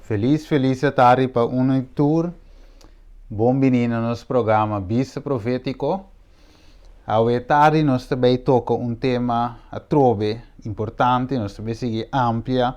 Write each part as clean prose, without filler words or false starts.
Felis felis atardi pa uno y tur. Bon bini na nos programa Bista Profetico. Awe tardi nos ta bay toca un tema atrobe importante, nos ta bay sigui amplia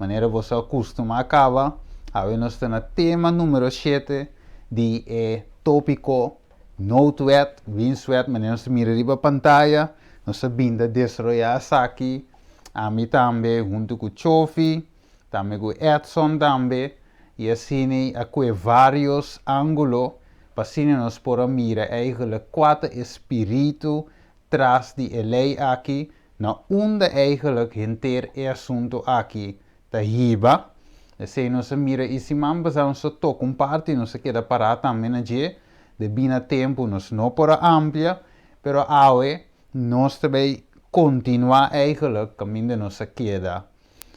manera boso a custuma a caba. Awe nos ta na tema numero shete di e topico Noodwet, Winstwet, manera nos ta mira riba pantaya. Nos ta bin ta desaroya esaki, ami tambe hunto cu Chofi. Tambe ku Edson tambe i asina a kue varios angulo pa asina nos por a mira eigenlijk kua ta e spiritu tras di e lei aki, na unda eigenlijk henter e asunto aki ta hiba. Esei nos a mira i siman pasá nos a toka un parti, nos a keda pará tambe na dje, debí na tempu nos no por a amplia, pero awe nos ta bai kontinuá eigenlijk kaminda nos a keda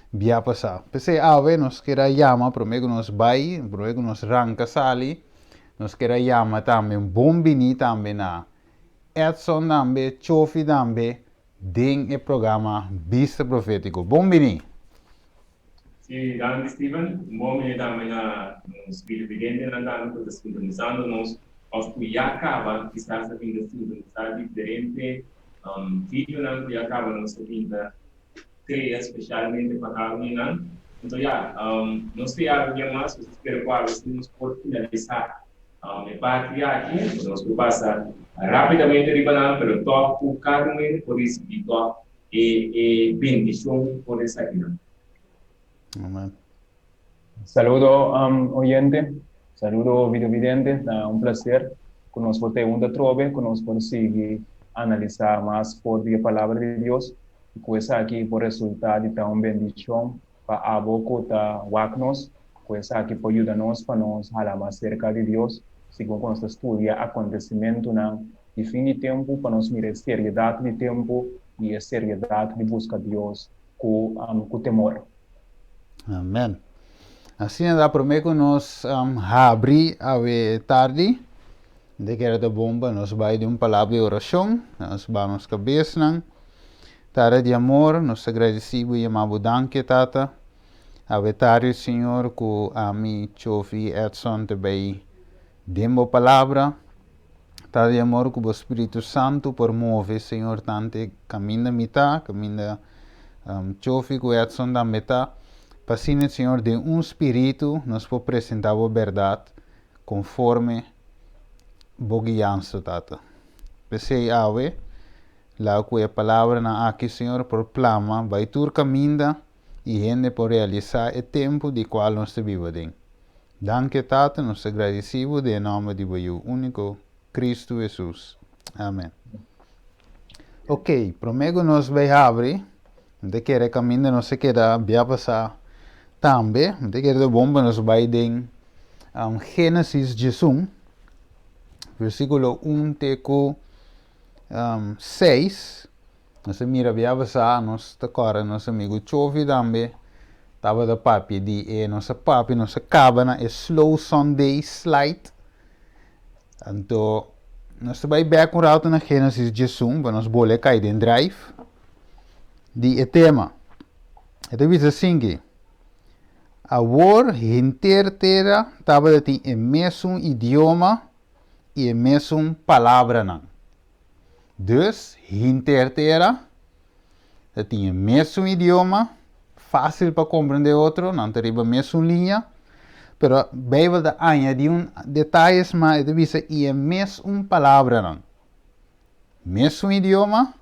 bia pasá. P'esei awe nos kier a yama promé ku nos bai, promé ku nos ranka sali, nos kier a yama tambe un bon biní tambe na Edson tambe, Chofi tambe den e programa Bista Profétiko. Bon biní! Sí, danki Steven. Un bon biní tambe na nos videovidentenan tambe ku ta sintonisando nos òf ku ya kaba kisas a bin ta sintonisá diferente videonan ku ya kaba nos a bin ta crea specialmente pa cada un di nan. Enton ya, nos ta yabi bien mas, nos ta spera cu awe si nos por finalisa e parti aki, cu nos por pasa rapidamente riba nan, pero toch cu cada un hende por ricibi toch e e bendicion por esakinan. Amen. Saludo oyente, saludo videovidente, ta un placer cu nos por ta hunto atrobe, cu nos por sigui analisa mas for di e palabra di Dios y cu esaki por resulta di ta un bendicion pa abo cu ta wak nos, cu esaki por yuda nos pa nos hala mas cerca di Dios segun cu nos ta studia acontecimentonan di fin di tempo pa nos mira e seriedad di tempo y e seriedad di busca Dios cu temor. Amen. Asina ta prome ku nos habri awe tardi, de kere ta bon pa nos bai di un palabra di orashon, nos baha nos kabesnan. Tata di amor, nos ta gradisí bo i yama bo danki, Tata. Awe tardi, Señor, ku ami, Chofi i Edson ta bai den bo palabra. Tata di amor, ku bo Spiritu Santu por move, Señor, tante kaminda mi ta, kaminda Chofi ku Edson tambe ta, pa asina, Señor, den un spiritu nos por presentá bo bèrdat konforme bo guiansa, Tata. P'esei awe, laga ku e palabranan aki, Señor, por plama bai tur kaminda i hende por realisá e tempu di kual nos ta biba den. Danki Tata, nos ta gradisí bo den e nòmber di bo Yu úniko, Kristu Hesus. Amen. Ok, promé ku nos bai habri, mi ta kere kaminda nos a keda bia pasá tambe, mi ta kere ta bon pa nos bai den Génesis diesun, versíkulo un te ku seis. Nos a mira bia pasá, nos ta kòrda nos amigu Chofi tambe tabata papia di e, nos a papia, nos a kaba na e Slow Sunday slide. Anto nos ta bai bek un rato na Génesis 11 pa nos bole kai den drive di e tema. E ta bisa asinki, Awor henter tera tabata tin e mesun idioma i e mesun palabranan. Dus hinter tera ta tin e mesun idioma, fácil pa comprende otro, nan ta riba mesun liña, pero Bijbel ta añadi un detayes mas, e ta bisa i e mesun palabranan. Mesun idioma,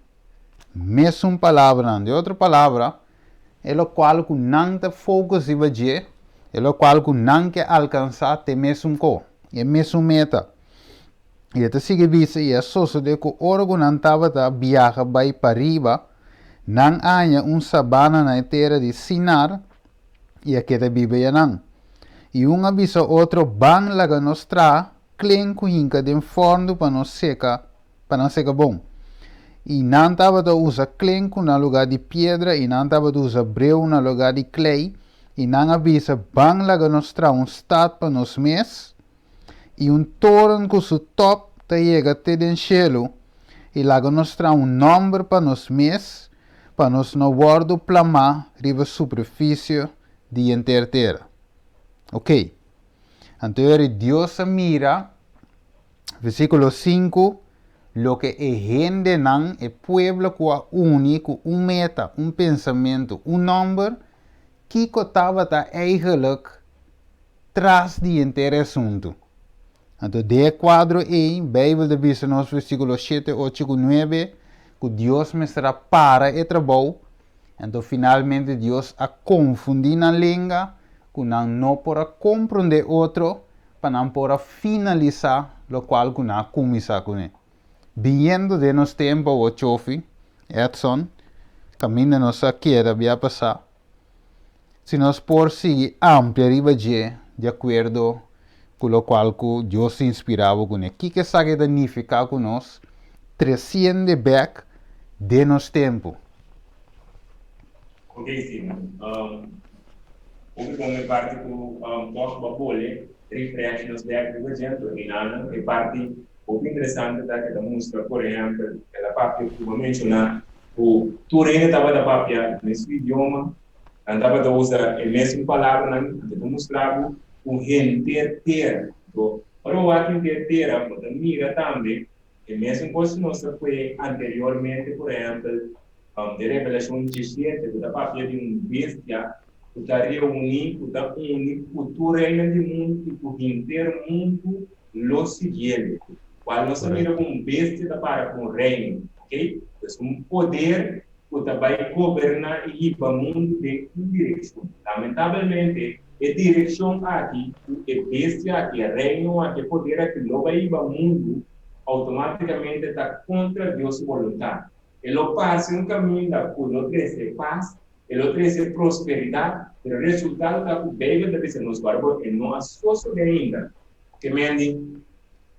mesun palabranan. Den otro palabra, e locual cu nan ta focus riba dje, e locual cu nan ke alcansa ta e mesun co, e mesun meta. I e ta sigui bisa, I a sosodé ku ora ku nan tabata biaha bai pariba, nan a haña un sabana na e tera di Sinar i a keda biba einan. I un a bisa otro, Ban laga nos traha klen ku hinka den fòrnu pa nos seka, pa nan seka bon. I nan tabata usa klen ku na lugá di piedra i nan tabata usa breu na lugá di klei, i nan a bisa, Ban laga nos traha un stat pa nos mes, i un toren ku su tòp ta yega te den shelu, i laga nos traha un nòmber pa nos mes, pa nos no wòrdu plamá riba superfisio di henter tera. Ok. Anto yori Dios a mira, versíkulo 5, loke e hendenan, e pueblo ku a uni ku un meta, un pensamentu, un nòmber, kiko tabata eigenlijk tras di henter e asuntu. Anto den e kuadro ei, Beibel ta bisa nos, versíkulo 7, 8 ku 9, ku Dios mester a para e trabou. Anto finalmente Dios a konfundí nan lenga ku nan no por a komprondé otro pa nan por a finalisá lokual ku nan a kuminsá kuné. Biniendo den nos tempu awor Chofi, Edson, kaminda nos a keda bia pasá, si nos por sigui amplia riba dje di akuerdo ku lokual ku Dios inspirá bo kuné. Kiko esaki ta nifiká ku nos tresiende bèk den nos tempu? Ok, Steven. Hopi bon e parti ku tòg bo a bole refresh nos bèk riba dje. Anto enanan e parti hopi interesante ta ke ta mustra, por ehèmpel, el a papia ku bo a menshoná ku tur hende tabata papia mesun idioma, nan tabata usa e mesun palabranan, anto ta mustra bo ku henter tera. Anto ora bo wak henter tera bo ta mira tambe E mesun kos nos a kue anteriormente, por ehèmpel, den Revelashon 17, ku ta papia di un bestia ku ta reuní, ku ta uni ku tur reinan di mundu i ku henter mundu lo siguiel, kual nos a mira ku un bestia ta para ku un reino, ok? Pues un poder ku ta bai goberná i hiba mundu den un direkshon. Lamentabelmente, e direkshon aki ku e bestia aki, e reino aki, e poder aki lo bai hiba mundu, outomátikamente ta kontra Dios su boluntat. E lo parse un kaminda ku lo trese pas, e lo trese prosperidat, pero e resultado ta ku Beibel ta bisa nos guarda e no a sosodé ainda. Ke mendi,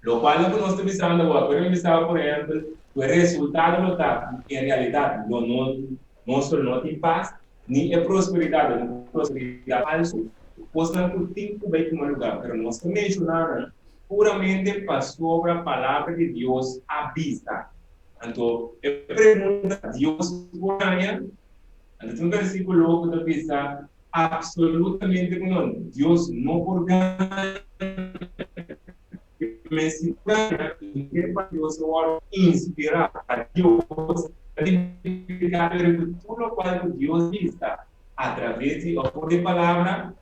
lokual lo ku nos ta bisando awor, por mi bisaba por ehèmpel ku e resultado lo ta ku en realidat lo no nos lo no tin pas, ni e prosperidat lo no prosperidat falsu, kosnan ku tin ku bai tuma lugá, pero nos ta menshoná nan puramente pasobra Palabra di Dios a bisa. Anto e pregunta, Dios por gaña? Anto tin un versíkulo ku ta bisa absolutamente ku no, Dios no por gaña. Men si gaña, i ke pa Dios a wòrdu inspirá pa Dios, ta nifiká pero ku tur lokual ku Dios bisa atraves di òf por e Palabra,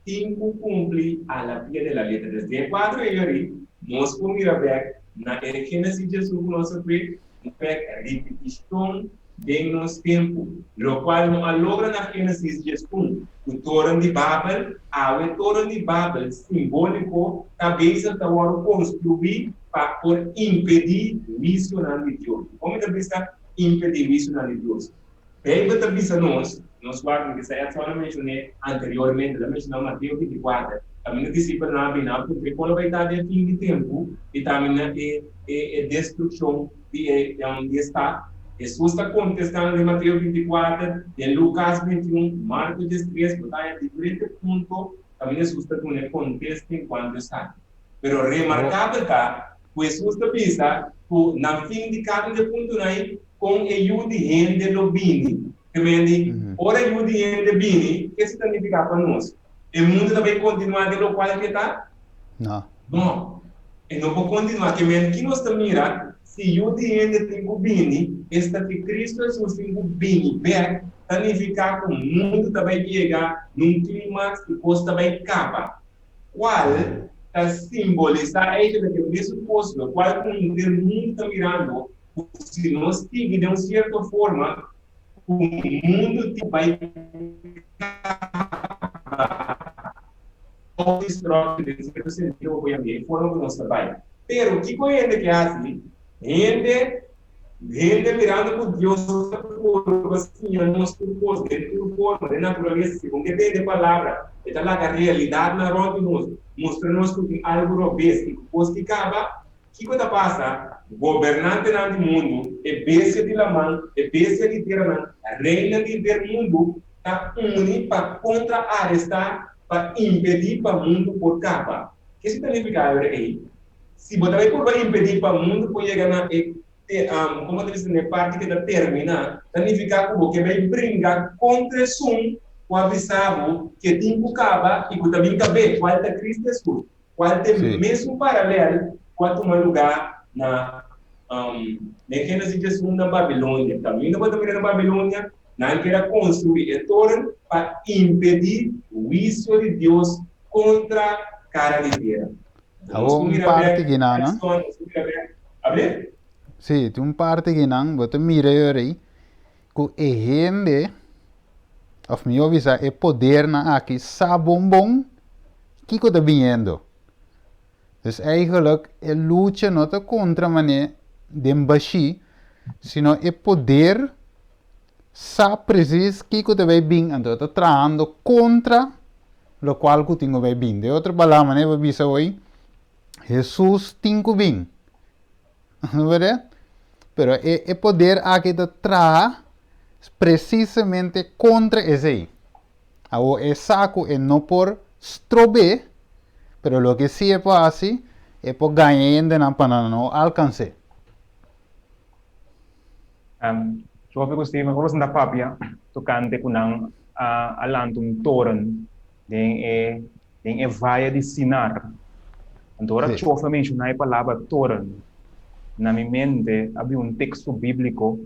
tin ku kumpli a la pie de la letra. Desde e kuadro ei arí, nos por mira bèk na e Génesis Jesus ku nos a pre, bèk ripitishon den nos tempu, lokual no a logra na Génesis 11, ku Toren di Babel. Awe Toren di Babel simbóliko ta bezig ta wòrdu konstruí pa por impedí huisionan di Dios. Dikon mi ta bisa impedí huisionan di Dios? Beibel ta bisa nos, nos wak loke sa Edson a menshoné anteriormente, el a menshoná Mateo 24, kaminda disipelnan a bini a puntra kon lo bai ta den fin di tempu i tambe na e e destrukshon di e di e stat. Hesus ta kontestá den Mateo 24, den Lukas 21, Marko 13, bo ta haña diferente punto kaminda Hesus ta duna e kontesta enkuanto esaki. Pero remarkabel ta ku Hesus ta bisa ku na fin di kada un di e puntonan ei, Kon e Yu di hende lo bini? Te mende, ora e Yu di hende bini, ke esei ta nifiká pa nos? E mundu ta bai kontinuá den lokual ke ta? No. No, e no por kontinuá. Ke mende, ki nos ta mira? Si Yu di hende tin ku bini, esta ki Kristu Hesus tin ku bini bèk, ta nifiká ku mundu ta bai yega na un klimaks i kos ta bai kaba. Kual ta simbolisá echo di ke mesun kos lokual ku henter mundu ta mirando ku si nos sigui den un sierto forma ku mundu tin bai kaba òf destructie den sierto sentido bo por yama e forma ku nos ta bai. Pero kiko hende ke hasi? Hende hende mirando ku Dios ta purba siña nos tur kos den tur forma den naturalesa segun ke tende palabra e ta laga realidatnan rònt di nos mustra nos ku tin algu robes i ku kos ki kaba. Kiko ta pasa? Gobernantenan di mundu, e bestia di laman, e bestia di teranan, reinan di henter mundu ta uni pa kontra-arestá, pa impedí pa mundu por kaba. Ke si ta nifiká awor ei? Si bo ta bai purba impedí pa mundu por yega na e, komo ta bisa, na e parti ke ta terminá, ta nifiká ku bo ke bai bringa kontra esun. ku a bisa bo ku e tin ku kaba i ku ta bin kab'é, kual ta Kristu Hesus, kual ta e mesun paralèl ku a tuma lugá na den Génesis 11 na Babilonia. Kaminda bo ta mira na Babilonia, nan kier a konstruí e toren pa impedí huisio di Dios kontra kara di tera. Awor un parti kinan, no? Sí, tin un parti kinan, bo ta mira yori ku e hende, òf mihó bisa e podernan aki sa bon bon kiko ta biniendo. Dus eigenlijk e lucha no ta kontra manera den bashí, sino e poder sa presis kiko ta bai bin, anto e ta trahando kontra lokual ku tin ku bai bin. Den otro palabra, manera bo bisa hoy, Hesus tin ku bin. Berde? Pero e, e poder aki ta traha presisamente kontra esei. Awor e sa ku e no por strob'é, pero loke sí e por hasi, e por gaña e hendenan pa nan no alkans'é. Jovi ku Steven, ora boso ta papia tokante ku nan a lanta un toren den e den e vaye di Sinar. Anto ora Jovi a menshoná e palabra toren, na mi mente a bin un teksto bíbliko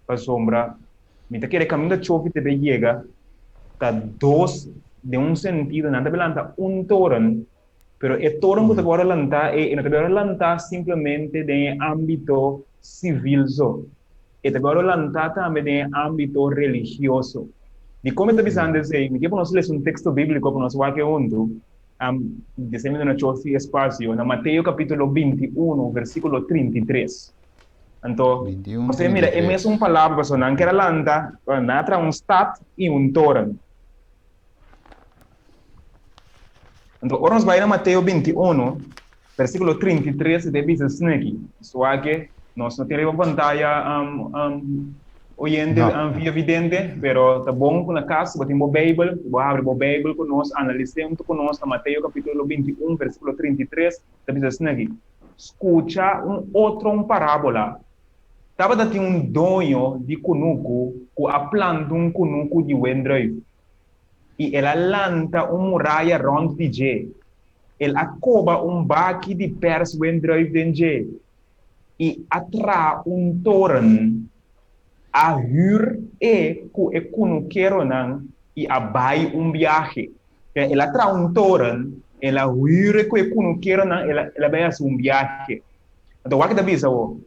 pasobra mi ta kere kaminda Jovi debe yega ta dos den un sentido nan ta bai lanta un toren. Pero e toren ku ta wòrdu lantá ei, e no ta wòrdu lantá simplemente den e ámbito sivil so. E ta wòrdu lantá tambe den e ámbito religioso. Dikon mi ta bisando esei? Mi ke pa nos lesa un teksto bíbliko pa nos wak e huntu. Desei mi duna chosi espasio na Mateo kapítulo 21, versíkulo 33. Anto, nos ta mira e mesun palabra, pasobra nan ker a lanta, nan a traha un stat i un toren. Anto, ora nos bai na Mateo 21, versíkulo 33, e ta bisa asina aki. Suake, nos no tin riba pantaya um, um, oyente no. um, via vidente, pero ta bon ku na kas, bo tin bo Bijbel, bo abri bo Bijbel ku nos, analis'é huntu ku nos na Mateo kapítulo 21, versíkulo 33, ta bisa asina aki. Skucha un otro un parábola. Tabata tin un doño di kunuku ku a planta un kunuku di wendruif. I el a lanta un muraya rònt di dje. El a koba un baki di pèrs wendruif den dje i a traha un toren. A hür e ku e kunukeronan i a bai un biahe. El a traha un toren, el a hür e ku e kunukeronan, el a bai hasi un biahe. Anto wak ta bisa bo,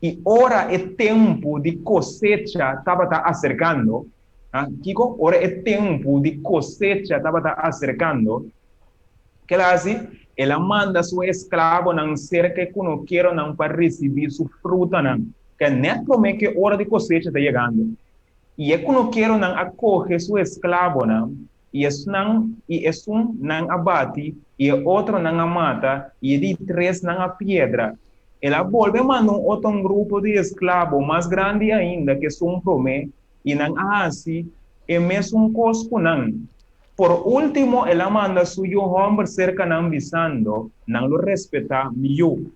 I ora e tempu di kosecha tabata aserkando, kiko? Ora e tempu di kosecha tabata aserkando, ke el a hasi? El a manda su esklabonan serka e kunukeronan pa risibí su frutanan, ke nèt promé ku e ora di kosecha ta yegando. I e kunukeronan a kohe su esklabonan, i esnan i esun nan a bati, i e otro nan a mata, i e di tres nan a piedra. El a bolbe manda un otro grupo di esklabo mas grandi ainda ku esun promé, i nan a hasi e mesun kos ku nan. Por último el a manda su yu hòmber serka nan, bisando, Nan lo respetá mi yu.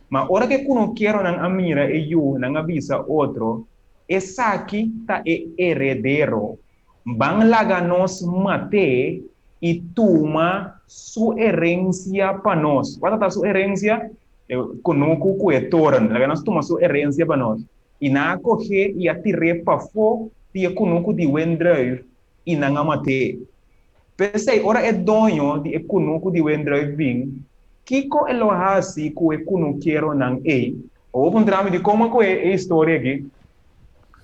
Ma ora ku e kunukeronan a mira e yu, nan a bisa otro, Esaki ta e heredero. Ban laga nos mat'é i tuma su herensia pa nos. Kua ta ta su herensia? E kunuku ku e toren. Laga nos tuma su herensia pa nos. I nan a koh'é i a tir'é pafó di e kunuku di wendruif, i nan a mat'é. P'esei, ora e doño di e kunuku di wendruif bin, kiko e lo hasi ku e kunukeronan ei? Awor puntra mi dikon a kohe e historia aki.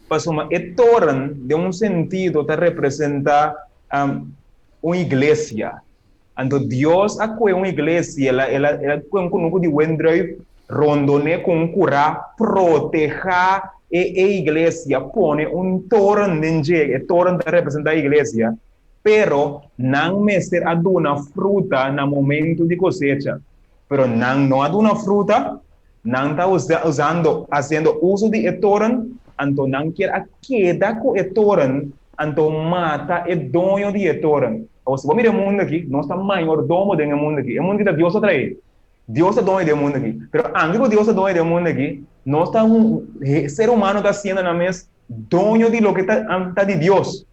Pasobra e toren den un sentido ta representa un iglesia. Anto Dios a kohe un iglesia, el a, el a, el a kohe un kunuku di wendruif, rondon'é ku un kurá, protehá e, e iglesia, pone un toren den dje, e toren ta representa e iglesia, pero nan mester a duna fruta na momento di kosecha. Pero nan no a duna fruta, Nan ta usando, haciendo uso di e toren, anto nan kier a keda cu e toren, anto mata e doño di e toren. Awor, si bo mira e mundo aki, nos ta mayordomo den e mundo aki. E mundo aki ta Dios a trae. Dios ta doño di e mundo aki. Pero anke cu Dios ta doño di e mundo aki, nos ta un, ser humano ta haciendo nan mes doño di loke ta, ta di Dios.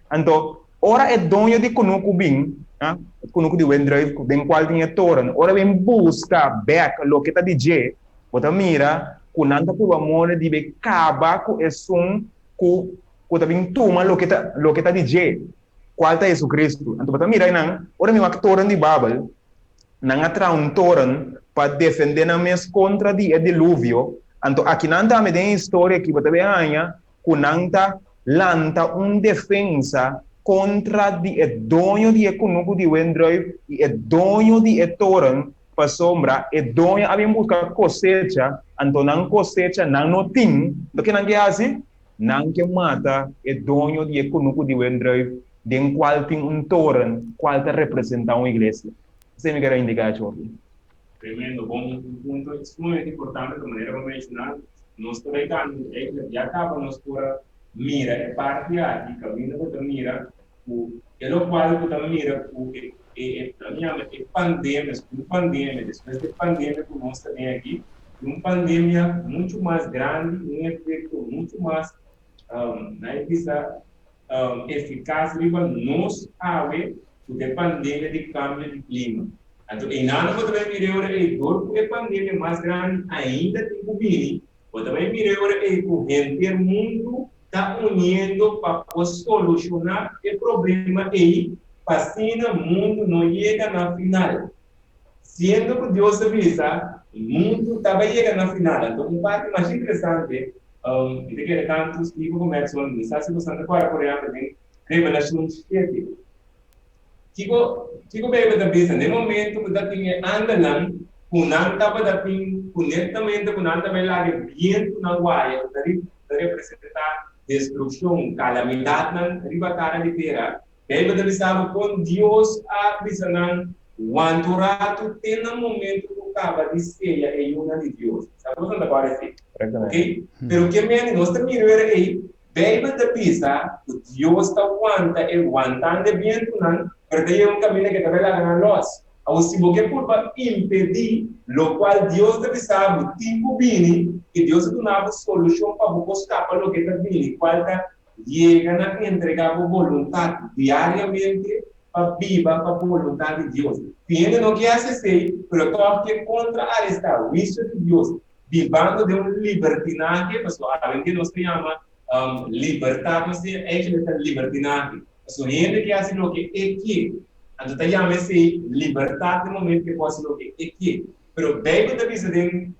Anto. Ora e doño di kunuku bin, e kunuku di wendruif den kual tin e toren, ora bin buska bèk loke ta di dje, bo ta mira ku nan ta purba moda di bai kaba ku esun ku ku ta bin tuma loke ta loke ta di dje, kual ta Jesucristo. Anto bo ta mira einan, ora mi wak toren di Babel, nan a traha un toren pa defendé nan mes kontra di e diluvio, anto akinan tambe den e historia aki bo ta bin haña ku nan ta lanta un defensa kontra di e doño di e kunuku di wendruif i e doño di e toren, pasobra e doño a bin buska kosecha, anto nan kosecha nan no tin, anto ke nan ke hasi? Nan ke mata e doño di e kunuku di wendruif den kual tin un toren kual ta representá un iglesia. Esei mi kere indiká, Jordi. Tremendo, bon un punto sumamente importante ta manera bo menshoná, nos ta bai dando eigenlijk ya kaba nos por a mira e parti aki kaminda bo ta mira ku e lokual ku ta mira ku e e ta mi yama e pandemia, un pandemia despues di e pandemia ku nos ta den aki, un pandemia muchu mas grandi, un efekto muchu mas nan e bisa efikas riba nos awe ku ta e pandemia di kambio di klima. Anto einan bo ta bai mira e ora ei dor ku e pandemia mas grandi ainda tin ku bini, bo ta bai mira e ora ei ku henter mundu ta uniendo pa por solushoná e problema ei pa asina mundu no yega na final. Siendo ku Dios a bisa mundu ta bai yega na final. Anto un parti mas interesante, mi ta kere tantu Steve ku Maxwell, mi sa si boso ta kòrda por ehèmpel den Revelashon shete. Kiko kiko Beibel ta bisa? Na e momento ku ta tin e angelnan ku nan tabata tin ku netamente ku nan ta bai laga e bientunan waya ku ta ta representá destrukshon, kalamidatnan riba kara di tera, Beibel ta bisa bo kon Dios a bisa nan wanta un ratu te na momento ku kaba di seya e yunan di Dios. Sa bo ta kòrda esei? Oke? Pero ke mende nos ta mira wera ei? Beibel ta bisa ku Dios ta wanta e wantan de bientunan, pero ta yega un kaminda ku e ta bai laga nan lòs. Awor, si bo ke purba impedí lokual Dios ta bisa bo tin ku bini, i Dios ta duna bo solushon pa bo por skapa loke ta bini, kual ta yega na entregá bo boluntat diariamente pa biba pa boluntat di Dios. Tin hende no ke hasi esei, pero tòg ke kontra-arestá huisio di Dios. Bibando den un libertinahe, pasobra awendia nos ta yama libertad, nos tin eigenlijk ta libertinahe. Pasobra hende ke hasi loke e ke, anto ta yama esei libertad den momento ke por hasi loke e ke. Pero Bijbel ta bisa den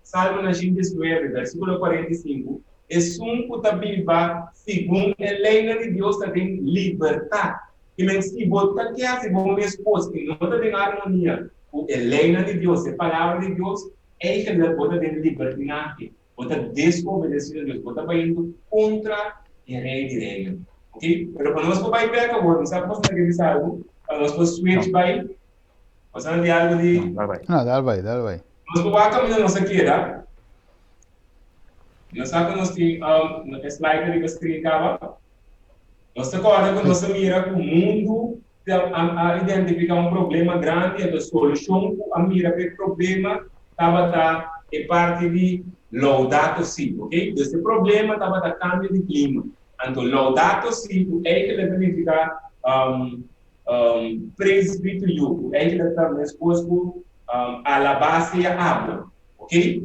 Salmonan 119, versikulo 45, Esun ku ta biba segun e leinan di Dios ta den libertad. I men si bo ta ke hasi bo mes kos i no ta den armonia ku e leinan di Dios, e Palabra di Dios, Eigenlijk bo ta den libertinahe, bo ta desobedeciendo Dios, bo ta bayendo contra e Rey di Reynan. Ok? Pero pa nos por bay bek awor, mi sa ku boso ta ke bisa algu, pa nos por switch bay, boso nan di algu di. No, dal bay. No, dal bay, dal bay. Nos por wak kaminda nos a keda. Nos sa ku nos tin um, e slide riba screen kaba. Nos ta kòrda ku nos a mira ku mundu a identifiká un problema grandi, anto solushon ku a mira pa e problema tabata e parti di Laudato Si, ok? Dus e problema tabata kambio di klima. Anto Laudato Si ku eigenlijk ta nifiká Praise be to you, ku eigenlijk ta meskos ku Alabá sea abo, ok?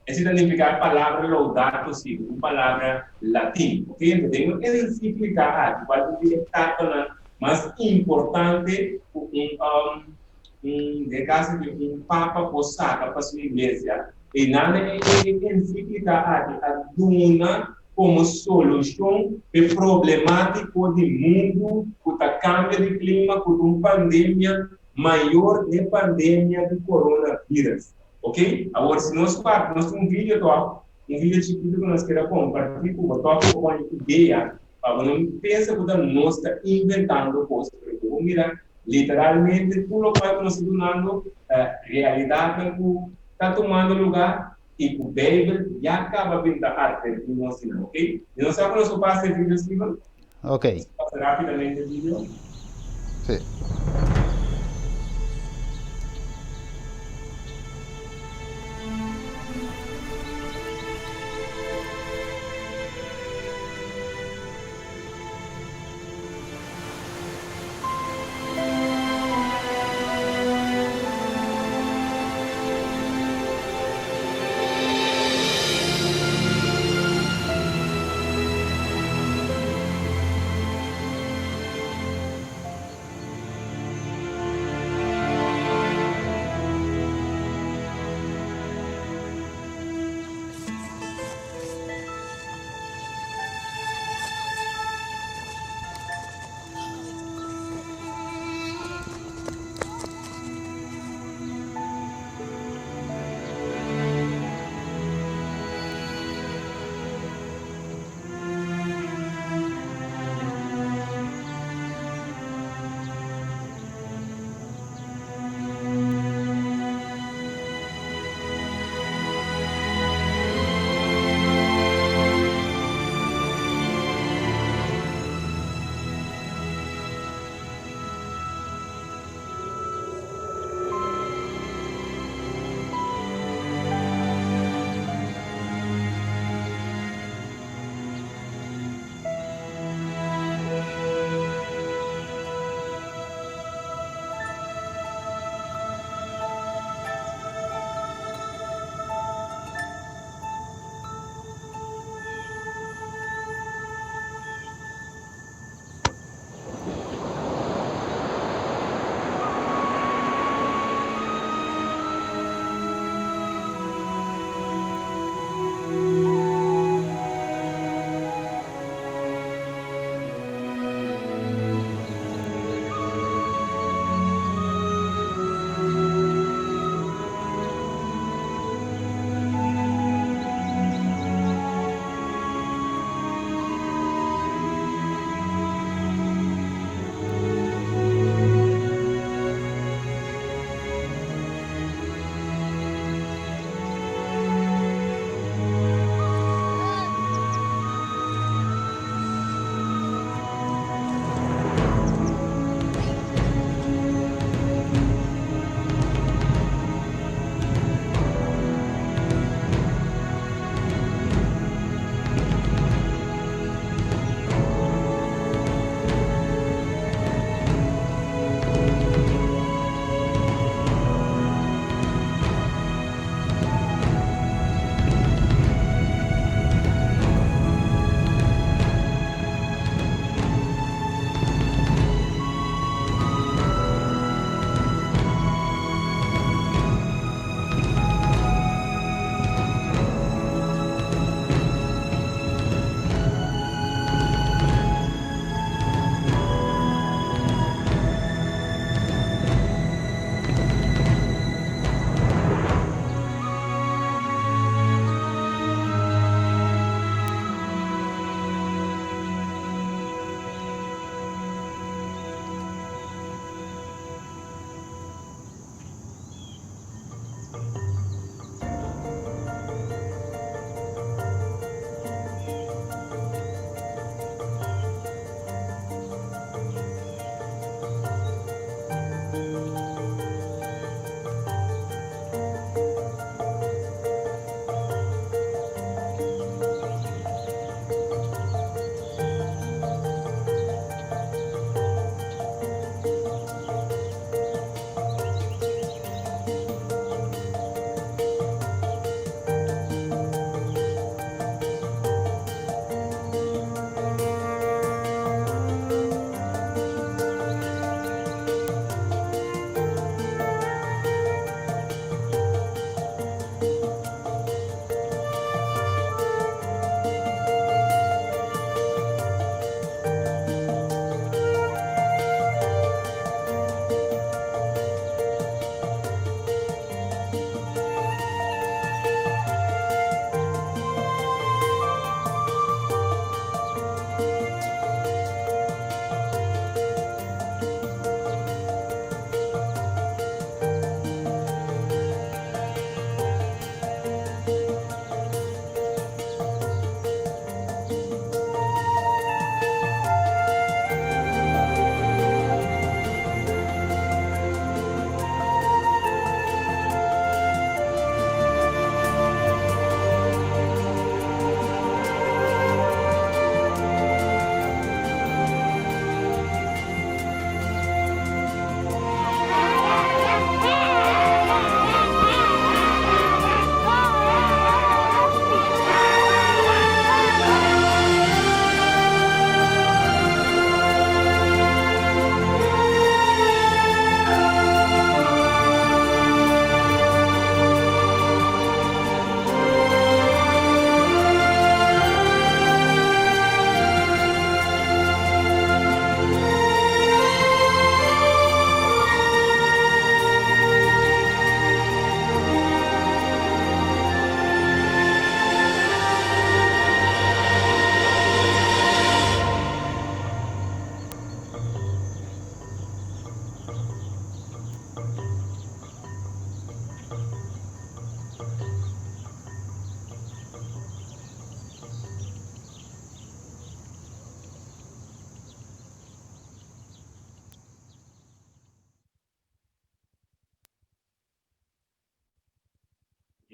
Esei ta nifiká e palabra Laudato Si, un palabra latin. Ok, anto den un ensíklika aki, kual ta di e kartanan mas importante ku un, un, den e kaso aki, un papa por saka pa su iglesia, einan e ensíklika aki a duna komo solushon p'e problemátiko di mundu ku ta kambio di klima ku ta un pandemia mayor n'e pandemia di coronavirus. Ok, awor si nos wak, nos tin un video tòg, un video chikitu ku nos keda kompartí ku bo tòg ku bo pone idea pa bo no pensa ku ta nos ta inventando kos, pero ku bo mira literalmente tur lokual ku nos ta dunando ta realidatnan ku ta tumando lugá i ku Beibel ya kaba bin ta atvertí nos di nan, ok? Mi no sa ku nos por pasa e video, Steven? Ok. Nos pasa rápidamente e video. Sí.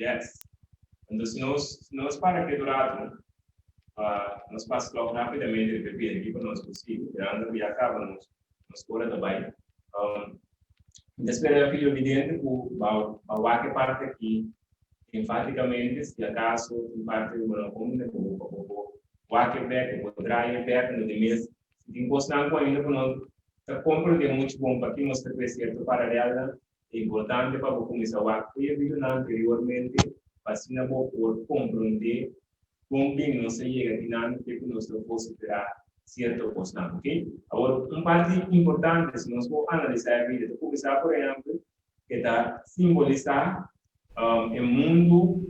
Yes. Anto si nos si nos para ketu ratu pa nos pasa klok rapidamente riba e bida kiko nos por sigui, mirando ku ya kaba nos nos ora ta bai. Um, mi ta spera video vidente ku ba ba wak e parti aki enfatikamente, si akaso tin parti ku bo no komprende bo bo bo por wak e bek, bo por draai e bek, anto di mes si tin kosnan ku ainda ku no ta komprende muchu bon paki nos ta kue sierto paralelnan. Ta importante pa bo kuminsá wak ku e videonan anteriormente pa asina bo por komprondé kon bin nos a yega dinan te ku nos ta vosiferá sierto kosnan, ok? Awor, un parti importante si nos por analisá e video ta kuminsá por ehèmpel ke ta simbolisá e mundu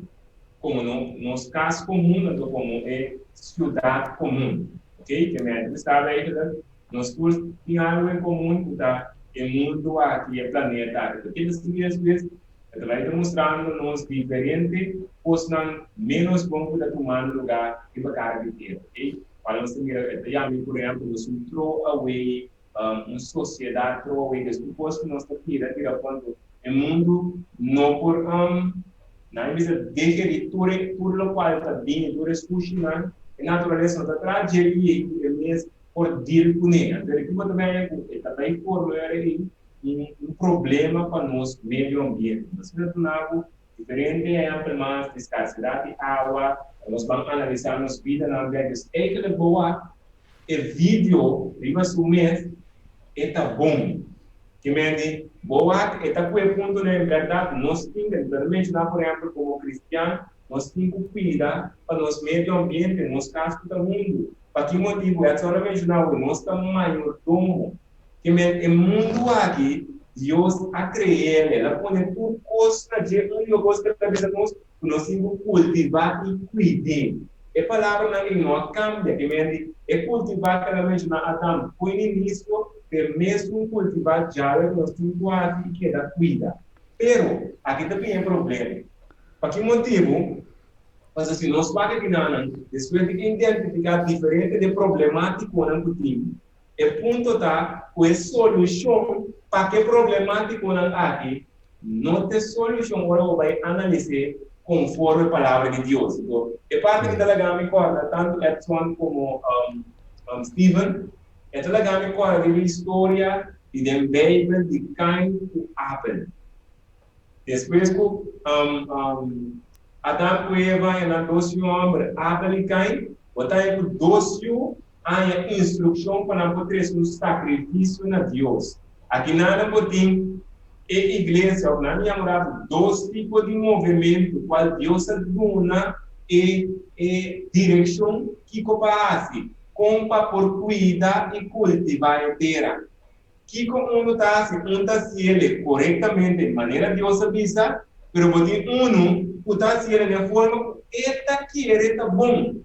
komo nos kas komun anto komo e siudat komun, ok? Ke mester bisa eigenlijk Nos tur tin algu en komun ku ta e mundu aki, e planeta aki. Loke ta sigui despues, e ta bai ta mustrando nos diferente kosnan ménos bon ku ta tumando lugá riba kara di tera, ok? Kual nos ta mira, e ta yama por ehèmpel nos un throw away, un sosiedat throw away, des tur kos ku nos ta tira, tira pronto, e mundu no por, nan a bisa degerí tur e, tur lokual ta bini, tur e sushinan, e naturalesa no ta traha dje ei ku e mes por deal kuné. Anto e riba ta bini ku e ta bai forma ora ei un problema pa nos medio ambiente. Nos ta duna bo diferente ehèmpel mas di skarsedat di awa, pa nos ban analisá nos bidanan bèk. Dus eigenlijk bo wak e video riba su mes e ta bon. Ke men di bo wak e ta ku e puntonan en bèrdat nos tin ke, ta menshoná por ehèmpel komo kristian nos tin ku kuida pa nos medio ambiente, nos kas ku ta hundu. Pa ki motibu? Edson a menshoná ku nos ta mayordomo. Ke men e mundu aki, Dios a kre'el, el a pone tur kos na dje. Úniko kos ku el ta bisa nos, ku nos tin ku kultivá i kuid'é. E palabranan ei no a kambia. Ke men di e kultivá ku el a menshoná Adam fo'i na inisio, ta e mesun kultivá djawe ku nos tin ku hasi i keda kuida. Pero, aki ta bini e problema. Pa ki motibu? Pasobra si nos wak e binanan, despues di identifiká diferente di e problemátikonan ku tin, e punto ta ku e solushon pa ke problemátikonan aki no ta e solushon ora bo bai analis'é konforme Palabra di Dios. Anto, e parti ki ta laga mi kòrda tantu Edson komo Steven, e ta laga mi kòrda riba historia di den Beibel di Kain ku Abel. Despues ku Adam ku Eva haña nan dos yu hòmber, Abel i Kain, bo ta haña ku dos yu a haña instrukshon pa nan por trese un sakrifisio na Dios. Aki nan bo tin e iglesia, òf nan yama rato, dos tipo di movementu kual Dios a duna e e direkshon kiko pa hasi, kon pa por kuida i kultivá e tera. Kiko unu ta hasi? Un ta hasiele korektamente manera Dios a bisa, pero bo tin unu ku ta hasiele den forma ku e ta kere ta bon.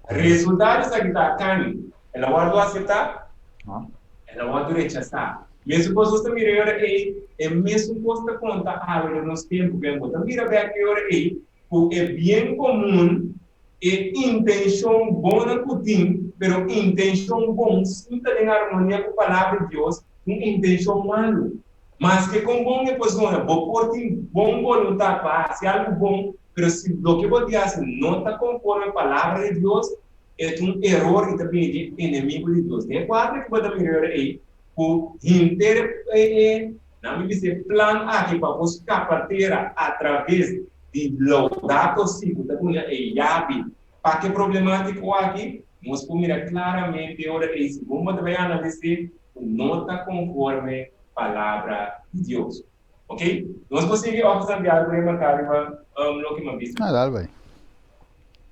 Resultado esaki ta Cain, el a wòrdu aseptá? No. El a wòrdu rechasá. Mesun kos nos ta mira e ora ei, e mesun kos ta konta awe den nos tempu. Ken bo ta mira bèk e ora ei ku e bien komun E intenshon bonnan ku tin, pero intenshon bon sin ta den armonia ku Palabra di Dios, un intenshon malu. Maske kon bon e persona, bo por tin bon boluntat pa hasi algu bon, pero si loke bo di hasi no ta konforme Palabra di Dios, e ta un eror i ta bini di enemigu di Dios. Den e kuadro ki bo ta mira ora ei, ku henter e, nan mi bisa e plan aki pa bo skapa tera atraves di Laudato Si ku ta duna e yabi pa ke problemátiko aki, nos por mira klaramente ora ei segun bo ta bai analis'é ku no ta konforme Palabra di Dios. Ok? Nos por sigui òf Santiago remarká riba loke mi a bisa? Ah, dal bai.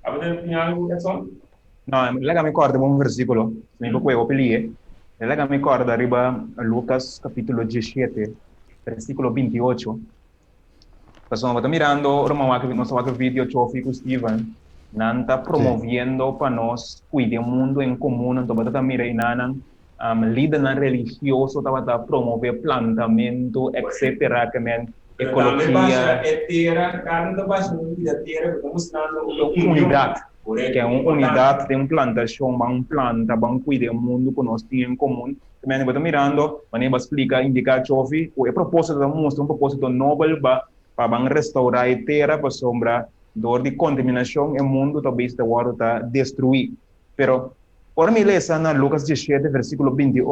Abo ta tin algu, Edson? No, laga mi kòrda riba un versíkulo, si mi por kohe hopi lié. Laga mi kòrda riba Lukas kapítulo 17, versíkulo 28. Pasobra bo ta mirando ruman wak nos ta wak video Chofi ku Steven nan ta promoviendo pa nos cuida e mundo en comun anto bo ta mira enanan lidernan religioso tabata promove plantamento etcetera ke men ecologia E tera kada un ta basha un bida tera ku ta mustrando un unidad ke un unidad den un plantacion ban planta ban cuida e mundo ku nos tin en comun. Tambe bo ta mirando manera bo a splika, indiká Chofi, ku e propósito ta mustra un propósito nobel pa pa ban restaurá e tera pasobra dor di kontaminashon e mundu ta bisa ta wòrdu ta destruí. Pero ora mi lesa na Lukas 17 versíkulo 28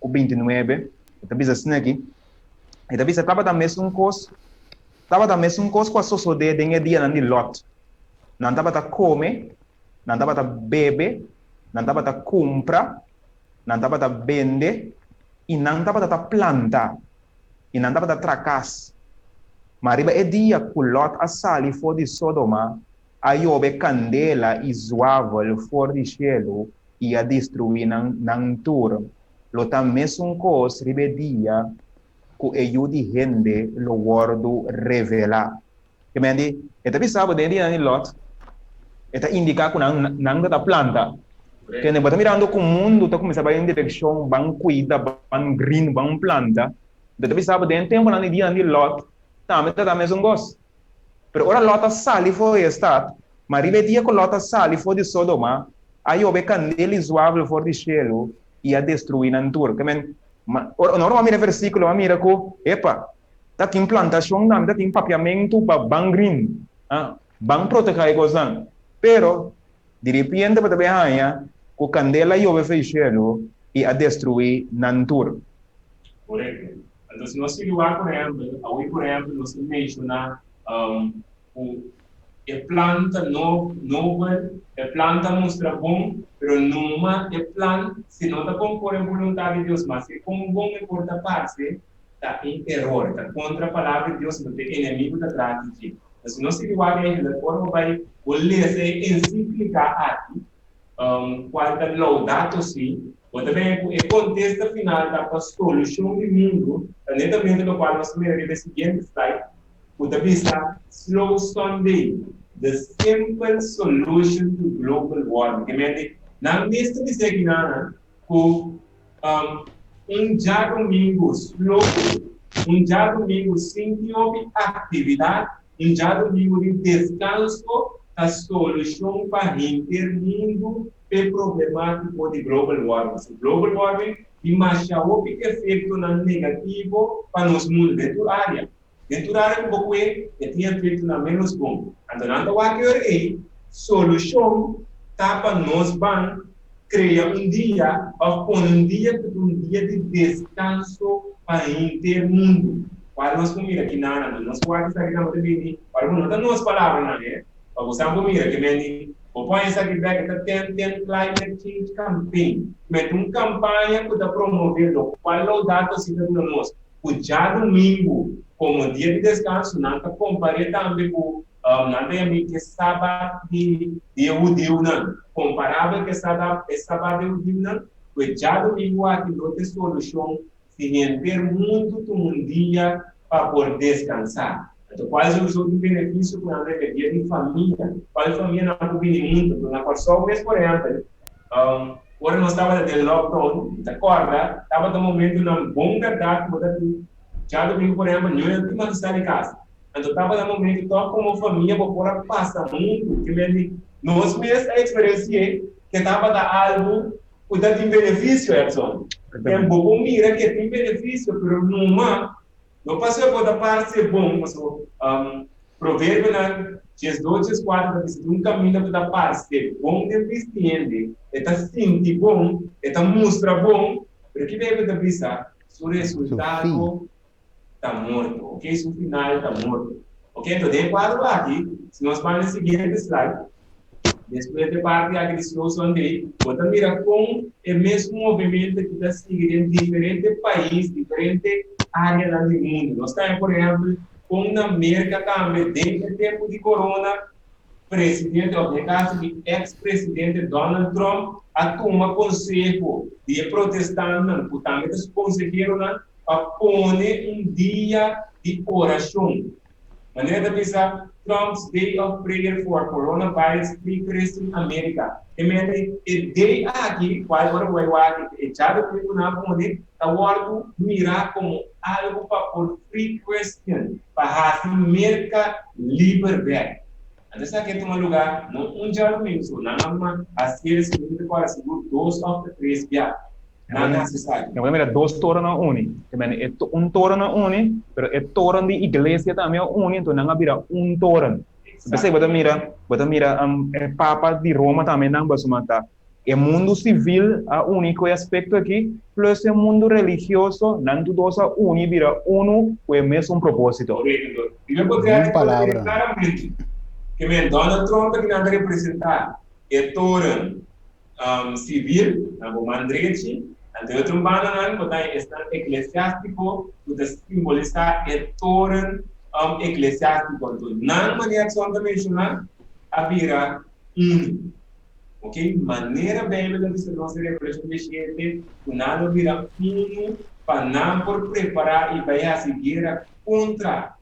ku 29 e ta bisa asina aki, e ta bisa tabata mesun kos tabata mesun kos ku a sosodé den e dianan di Lòt. Nan tabata kome, nan tabata bebe, nan tabata kumpra, nan tabata bende i nan tabata ta planta. I nan tabata tra kas. Ma riba e dia ku Lòt a sali for di Sodoma, a yobe kandela i zwavel for di shelu i a destruí nan nan tur. Lo ta mesun kos riba e dia ku e Yu di hende lo wòrdu revelá. Ke men di, e ta bisa bo den e dianan di Lòt, e ta indiká ku nan nan ta ta planta. Kende bo ta mirando ku mundu ta kuminsá bai den direkshon ban kuida, ban green, ban planta. Bo ta bisa bo den e tempunan di dianan di Lòt tambe ta ta mesun kos. Pero ora Lòt a sali for di e stat, ma riba e dia ku Lòt a sali for di Sodoma, a yobe kandel i zuavel for di shelu i a destruí nan tur. Ke men, ora bo a mira e versíkulo, bo a mira ku, epa, Ta tin plantashon tambe, ta tin papiamentu pa ban green, ban protehá e kosnan. Pero, di repente bo ta bin haña ku kandela yobe for di shelu i a destruí nan tur. Korekto. Anto si nos sigui wak, por ehèmpel, awe por ehèmpel nos ta menshoná ku e plan ta nobel, e plan ta mustra bon, pero numa e plan si no ta konforme boluntat di Dios, maske kon bon e por ta parse, ta un eror, ta kontra palabra di Dios, no ta e enemigu ta traha di dje. Pero si nos sigui wak e ora bo bai bo lesa e ensíklika aki, kual ta Laudato Si, bo ta bira ku e kontesta final ta pa solushon di mundu, ta netamente lokual nos ta mira riba e siguiente slide, ku ta bisa Slow Sunday, the simple solution to global warming. Ke mente, nan mes ta bisa aki ku Un djadumingu slow, un djadumingu sin tin hopi aktividat, un djadumingu di deskanso ta solushon pa henter mundu p'e problemátiko di global warming. So global warming tin masha hopi efektonan negativo pa nos mundu den tur área. Den tur área ku bo kue e tin efektonan ménos bon. Anto nan ta wak e ora ei, solushon ta pa nos ban krea un dia òf pone un dia ku ta un dia di deskanso pa henter mundu. Kual nos por mira kinan anto nos por wak esaki nan bo ta bini, ora ku no ta nos palabranan e, pa bo sa bo mira ke men di bo pon esaki bek e ta ten ten climate change campaign. Mete un kampaña ku ta promove lokual Laudato Si ta duna nos. Ku djadumingu komo dia di deskanso, nan ta kompar'é tambe ku nan ta yam'é e Sabat di di e hudiunan. Komparabel ku e Sabat e Sabat di e hudiunan, ku e djadumingu aki lo ta e solushon si henter mundu tuma un dia pa por deskansá. Anto kual solushon tin benefisio ku nan ta yama dia di famia? Kual famianan por bini huntu? Anto na Kòrsou mes, por ehèmpel, Ora nos tabata den lockdown, mi ta kòrda, tabata momentunan bon bèrdat ku bo ta tin. Djadumingu, por ehèmpel, no tin mas di sali kas. Anto tabata momentu tòg komo famia bo por a pasa huntu. Ke men di, nos mes a eksperensi'é ke tabata algu ku ta tin benefisio, Edson. Ken bo por mira ke tin benefisio, pero numa No pasobra bo ta parse bon, pasobra Proverbionan 12 14 ta bisa, Un kaminda ku ta parse bon den bisti hende, e ta sinti bon, e ta mustra bon, pero ki Beibel ta bisa? Su resultado ta morto, ok, su final ta morto. Ok, enton den e kuadro aki, si nos bai na e siguiente slide, despues di e parti aki di Slow Sunday, bo ta mira kon e mesun movimento aki ta sigui den diferente pais, diferente areanan di mundu. Nos ta haña por ehèmpel kon na Merka tambe den e tempu di corona, presidente òf den e kaso di eks presidente Donald Trump a tuma konseho di e protestantenan ku tambe ta su konseheronan pa pone un dia di orashon. Manera ta bisa Trump's Day of Prayer for Coronavirus Free Christian America. E mende e day aki, cual ora bo bai wak e djadumingu cu nan a pone, ta wordo mira como algo pa por free Christian, pa haci Merca liber bek. Anto esaki a tuma lugar no un djadumingu so, nan a haciel, si mi no ta recorda sigur, dos of ta tres bia. Nan hasi esaki. Nan por mira dos toren a uni. Te mende e un toren a uni, pero e toren di iglesia tambe a uni, enton nan a bira un toren. P'esei bo ta mira, bo ta mira e papa di Roma tambe nan basuma ta e mundu sivil a uni ku e aspekto aki, plus e mundu religioso, nan tur dos a uni bira unu ku e mesun propósito. Korekto. I lo por Min palabra. Klaramente, ke men Donald Trump ta kinan ta representá e toren sivil na bo man drechi, anto e otro bandanan bo ta esnan eklesiástiko ku ta simbolisá e toren eklesiástiko. Anto nan manera Trump ta menshoná a bira unu. Ok, manera Beibel ta bisa nos den Revelashon 17 ku nan lo bira unu pa nan por prepará i bai hasi guera kontra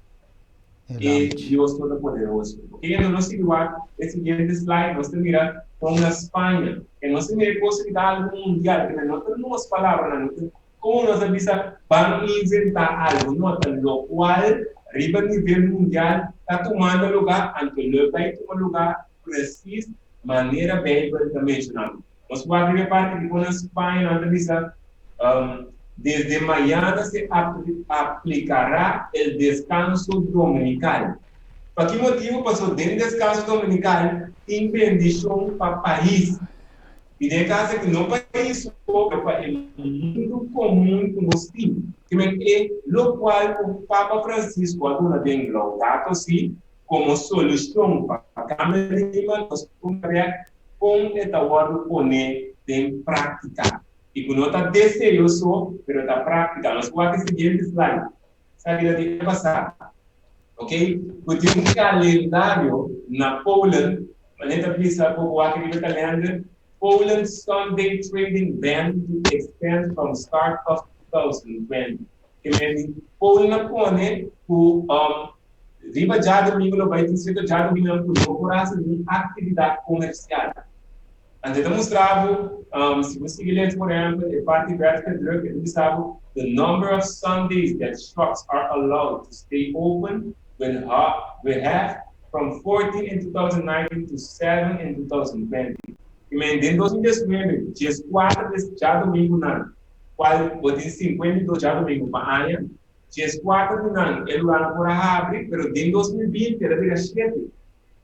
e Dios Todopoderoso. Ok, enton nos sigui wak e siguiente slide, nos ta mira kon na Spaña. E nos ta mira e kos aki ta algu mundial, kende no ta nos palabranan, no ta kon nos a bisa ban inventá algu, no, ta lokual riba nivel mundial ta tumando lugá, anto lo bai tuma lugá presis manera Beibel ta menshoná. Nos wak riba e parti di kon na Spaña nan ta bisa, Desde mañana se aplicará el descanso dominical. Pa ki motibu? Pasobra den descanso dominical tin bendishon pa pais. I den e kas aki no pais so, pero pa e mundu komun ku nos tin. Ke men e lokual ku Papa Francisco a duna den Laudato Si komo solushon pa kambio di klima, nos por mira kon e ta wòrdu pone den práktika. I ku no ta deseo so, pero ta práktika. Nos wak e siguiente slide. Sa bira di aña pasá. Ok, ku tin un kalendario na Poland, manera ta bisa bo wak riba e kalender, Poland Sunday Trading Ban to Extend from Start of 2020. Ke men di Poland a pone ku riba djadumingu lo bai tin sierto djadumingunan ku no por hasi ningun aktividat komersial. Anto e ta mustra bo, si bo sigui lesa por ehempel e parti bèrde druk, e ta bisa bo, The number of Sundays that shops are allowed to stay open will will halve from 14 in 2019 to 7 in 2020. I men den 2019, dieskuater des djadumingunan, kual bo tin 52 djadumingu pa aña, dieskuater di nan e lugarnan por a habri, pero den 2020 el a bira shete.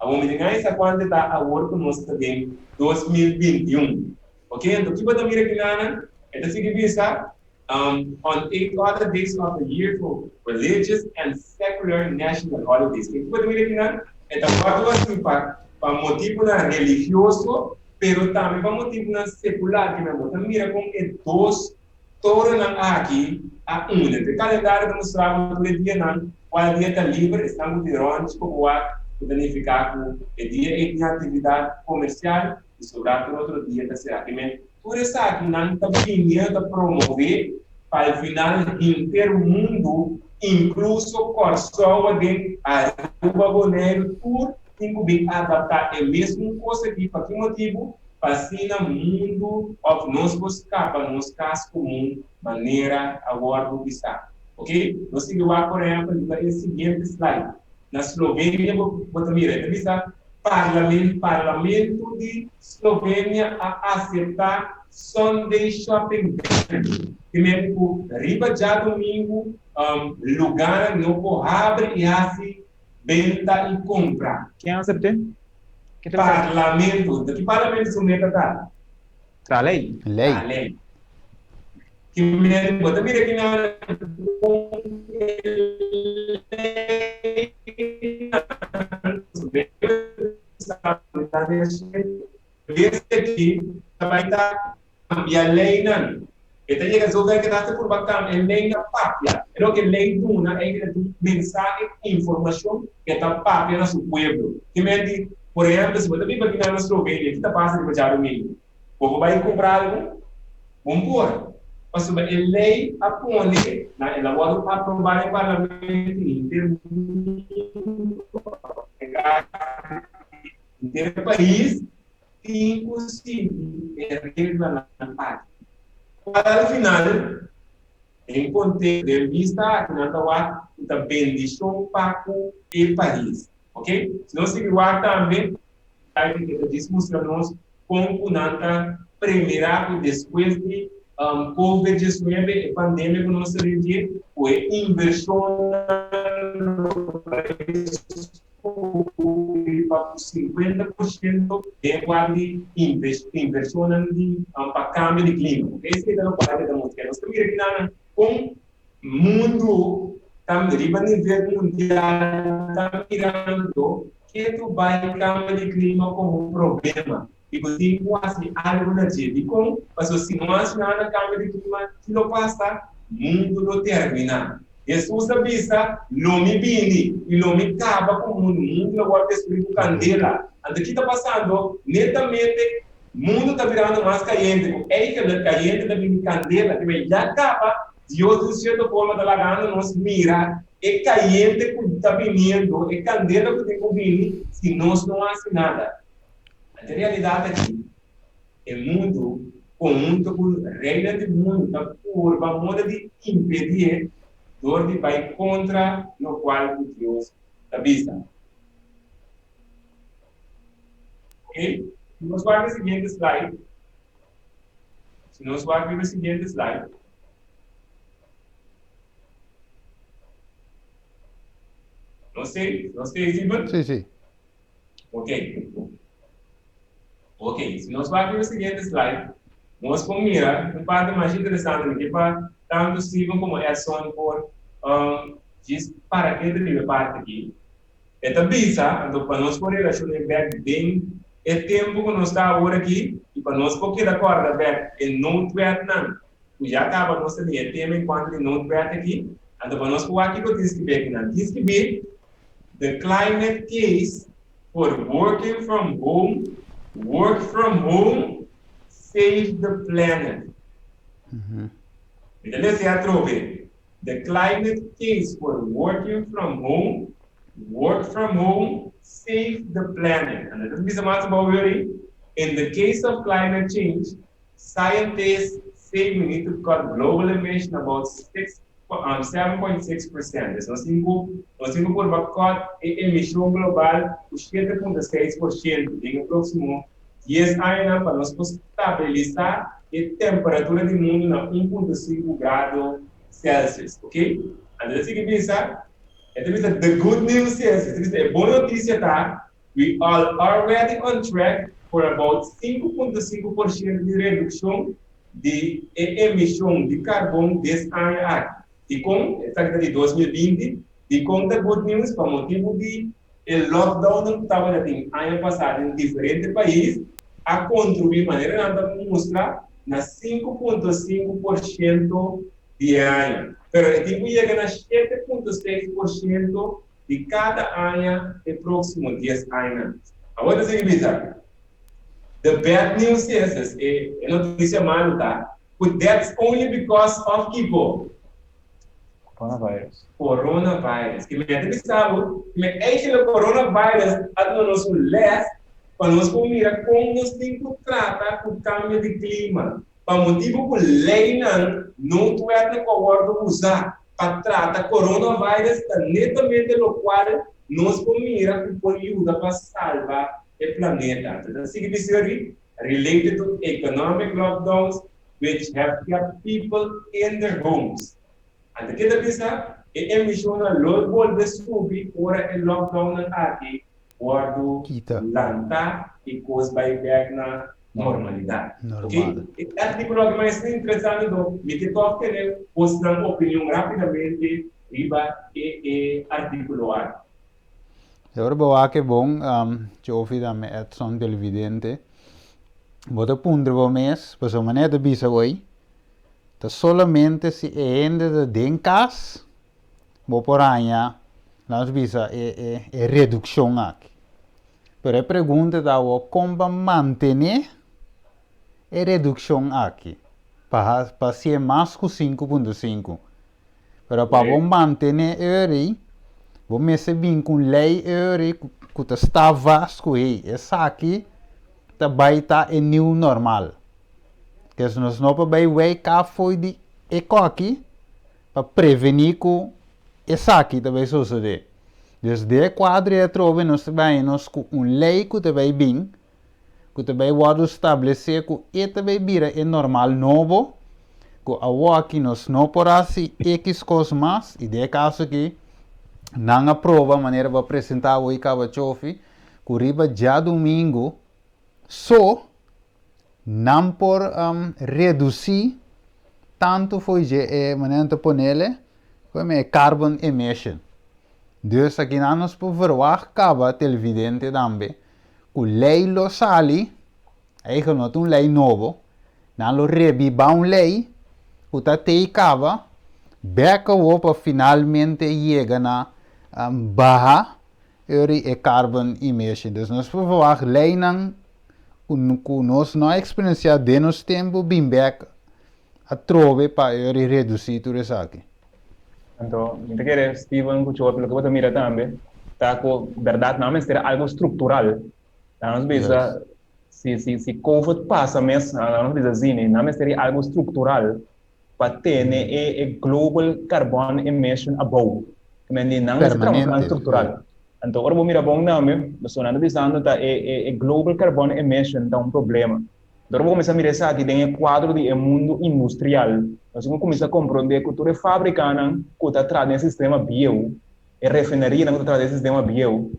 Awor mi tin gana di sa kuantu ta awor ku nos ta den 2021. Ok, anto ki bo ta mira kinanan? E ta sigui bisa, On eight other days of the year for religious and secular national holidays. Ki bo ta mira kinan? E ta wòrdu hasi pa pa motibunan religioso, pero tambe pa motibunan sekular. Kinan bo ta mira kon e dos torennan aki a uni. E kalendario ta mustra bo tur e dianan kual dia ta liber, esnan ku tin rònt ku bo wak, ku ta nifiká ku e dia ei tin aktividat komersial i sobrá tur otro dia ta será. Primer, tur esakinan ta bini ta promové pa al final henter mundu, inkluso Kòrsou aden, Aruba, Boneiru, tur tin ku bin adaptá e mesun kos aki. Pa ki motibu? Pa asina mundu òf nos por skapa nos kas komun manera a wòrdu bisá. Ok, nos sigui wak por ehèmpel riba e siguiente slide. Na Slovenia bo bo ta mira, e ta bisa Parlament Parlamento di Slovenia a aseptá Sunday shopping ban. Te mester ku riba djadumingu lugánan no por habri i hasi benta i kompra. Ken asept'é? Ke ta bisa? Parlamento. Ta ki parlamento su meta ta? Traha lei. Lei. Traha lei. Ki meta bo ta mira ki nan kon e leinan Desde aki ta bai ta kambia leinan. E ta yega zover ke ta hasta purba kambia e lei na papia. E loke lei duna ei ta un mensahe, informashon ke ta papia na su pueblo. Ki men di, por ehempel, si bo ta biba kinan na Slovenia, ki ta pasa riba djadumingu? Bo por bai kumpra algu? Bo por. Pasobra e lei a pone na el a wòrdu aprobá den parlamento i henter mundu, henter e pais tin ku sigui e reglanan aki. Kual al final, den konteksto, den bista aki nan ta wak ku ta bendishon pa ku e pais. Ok? Si nos sigui wak tambe, ke ta djis mustra nos kon ku nan ta premirá ku despues di. Covid 19, e pandemia ku nos ta den dje, ku e invershonnan lo bai subi pa ku 50% den kuadro di invershonnan di pa kambio di klima. Esei ta lokual ke ta mustra. Nos ta mira kinanan kon mundu ta riba nivel mundial ta mirando ke tu bai kambio di klima komo un problema i ku tin ku hasi algu na dje. Dikon? Pasobra si no hasi nada na kambio di klima, ki lo pasa? Mundu lo terminá. Hesus a bisa, Lo mi bini i lo mi kaba ku mundu. Mundu lo wòrdu destruí ku kandela. Anto ki ta pasando? Netamente mundu ta birando mas kayente, ku eigentlik kayente ta bini kandela. Kiba ya kaba Dios den sierto forma ta lagando nos mira e kayente ku ta biniendo, e kandela ku tin ku bini si nos no hasi nada. Ante realidat aki, e mundu konhunto ku reinan di mundu ta purba moda di impedié dor di bai kontra lokual ku Dios ta bisa. Ok, si nos wak e siguiente slide, si nos wak riba e siguiente slide. Nos tei? Nos tei, Steven? Sí, sí. Ok. Ok, si nos wak riba e siguiente slide, nos por mira un parte mas interesante mi ke pa tantu Steven komo Edson por um, djis para ke riba e parte aki. E ta bisa, anto pa nos por relashoné bek den e tempu ku nos ta awor aki i pa nos por keda kòrda bek e noodwetnan ku ya kaba nos ta den e tema en kuanto di noodwet aki, anto pa nos por wak kiko tin skibí aki nan. Tin skibí The climate case for working from home, work from home, save the planet. Mi ta lesa e atrobe. The climate case for working from home, work from home, save the planet. Anto ta bisa mas abou yori, In the case of climate change, scientists say we need to cut global emission about 6, 7.6%. Dus nos tin ku nos tin ku purba cut e emishon global ku 7.6% den e próksimo 10 añanan pa nos por stabilisá e temperatura di mundu na 1.5 grado Celsius. Ok? Anto ta sigui bisa, e ta bisa the good news is, e ta bisa e bon notisia ta, we are already on track for about 5.5% di redukshon di e emishon di karbon des aña aki. Dikon? Esaki ta di 2020. Dikon ta good news? Pa motibu di e lockdownnan ku tabata tin aña pasá den diferente pais a kontribuí manera nan ta mustra na 5.5% di e aña. Pero e tin ku yega na 7.6% di kada aña e próksimo dies añanan. Awor ta sigui bisa, The bad news is, dus e notisia malu ta, ku that's only because of kiko? Coronavirus. Coronavirus. Ki mester bisa bo, ki me eigenlijk coronavirus a duna nos un les pa nos por mira kon nos tin ku trata ku kambio di klima. Pa motibu ku leinan noodwetten ku a wòrdu usá pa trata coronavirus ta netamente lokual nos por mira ku por yuda pa salba e planeta. Ta sigui bisa ri, related to economic lockdowns which have kept people in their homes. Anto ke ta bisa? E emishonnan lo bolbe subi ora e lockdownnan aki wòrdu Kita. lantá i kos bai bèk na normalidat. Ok? Normal. E artíkulo aki mas interesante do mi ke tòg tene bosnan opinion rápidamente riba e e artíkulo aki. E ora bo wak e bon, Jovi tambe Edson televidente, bo ta puntra bo mes, pasobra manera ta bisa hoy, ta solamente si e hende ta den kas, bo por haña, lanos bisa, e e e redukshon aki. Pero e pregunta ta awor, kon pa mantené e redukshon aki pa pa hasié mas ku 5.5? Pero pa bo mantené eri, bo mester bin ku un lei eri ku ta sta vast ku hey, esaki ta bai ta e new normal. Kes nos no por bai wei kaf fo'i di e koki pa prevení ku esaki ta bai sosodé. Dus den e kuadro ei atrobe nos ta bai haña nos ku un lei ku ta bai bin, ku ta bai wòrdu stablesé ku e ta bai bira e normal nobo. ku awoki nos no por hasi X kos mas i den e kaso aki nan a proba manera bo a presentá awor i kaba chofi ku riba djadumingu so nan por redusí tantu fo'i dje e manera nan ta ponele koe e carbon emission. Dus akinan nos por verwagt kaba televidente tambe ku lei lo sali, eigen no ta un lei nobo, nan lo rebibá un lei ku ta tei kaba bèk awor pa finalmente yega na baha eri e carbon emission. Dus nos por verwagt leinan ku nos no a eksperensiá den nos tempu bin bèk atrobe pa eri redusí tur esaki. Anto, mi ta kere, Steven ku Chopi, loke bo ta mira tambe ta ku bèrdat nan mester algu struktural. Nan nos bisa, si si si covid pasa mes, nan nos bisa asina, nan mester di algu struktural pa tene e e global carbon emission abou. Ke men di nan mester traha un plan struktural. Anto ora bo mira bon tambe, pasobra nan ta bisando ta e e e global carbon emission ta un problema. Ora bo kuminsá mira esaki den e kuadro di e mundu industrial, nos tin ku kuminsá komprondé ku tur e fábrikanan ku ta traha den e sistema bieu, e refinerianan ku ta traha den e sistema bieu,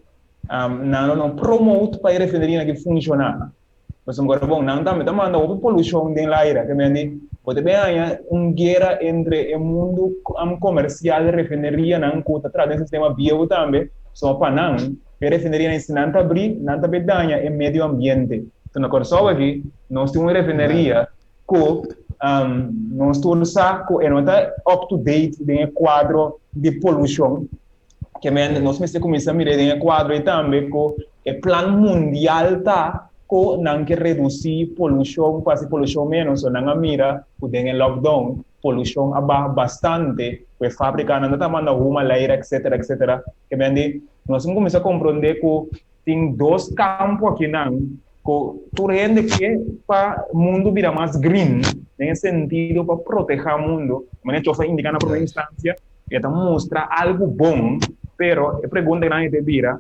nan lo no promote pa e refinerianan aki funshoná. Pasobra ora bon, nan tambe ta manda hopi polushon den laira. Ke mende, bo ta bin haña un guera entre e mundu komersial, refinerianan ku ta traha den e sistema bieu tambe, pasobra pa nan, E refinerianan si nan ta abrí, nan ta bay daña e medio ambiente. So na Kòrsou aki, nos tin un refineria ku nos tur sa ku e no ta up to date den e kuadro di polushon. Ke men nos mester kuminsá mira den e kuadro ei tambe ku e plan mundial ta ku nan ke redusí polushon, ku hasi polushon ménos. So nan a mira ku den e lockdown polushon a baha bastante, ku e fábrikanan no ta manda huma laira etcetera etcetera. Ke men di Nos tin kuminsá komprondé ku tin dos kampo akinan ku tur hende ke pa mundu bira mas green, den e sentido pa protehá mundu. Manera Chof a indiká na promé instansia, e ta mustra algu bon, pero e pregunta grandi ta bira,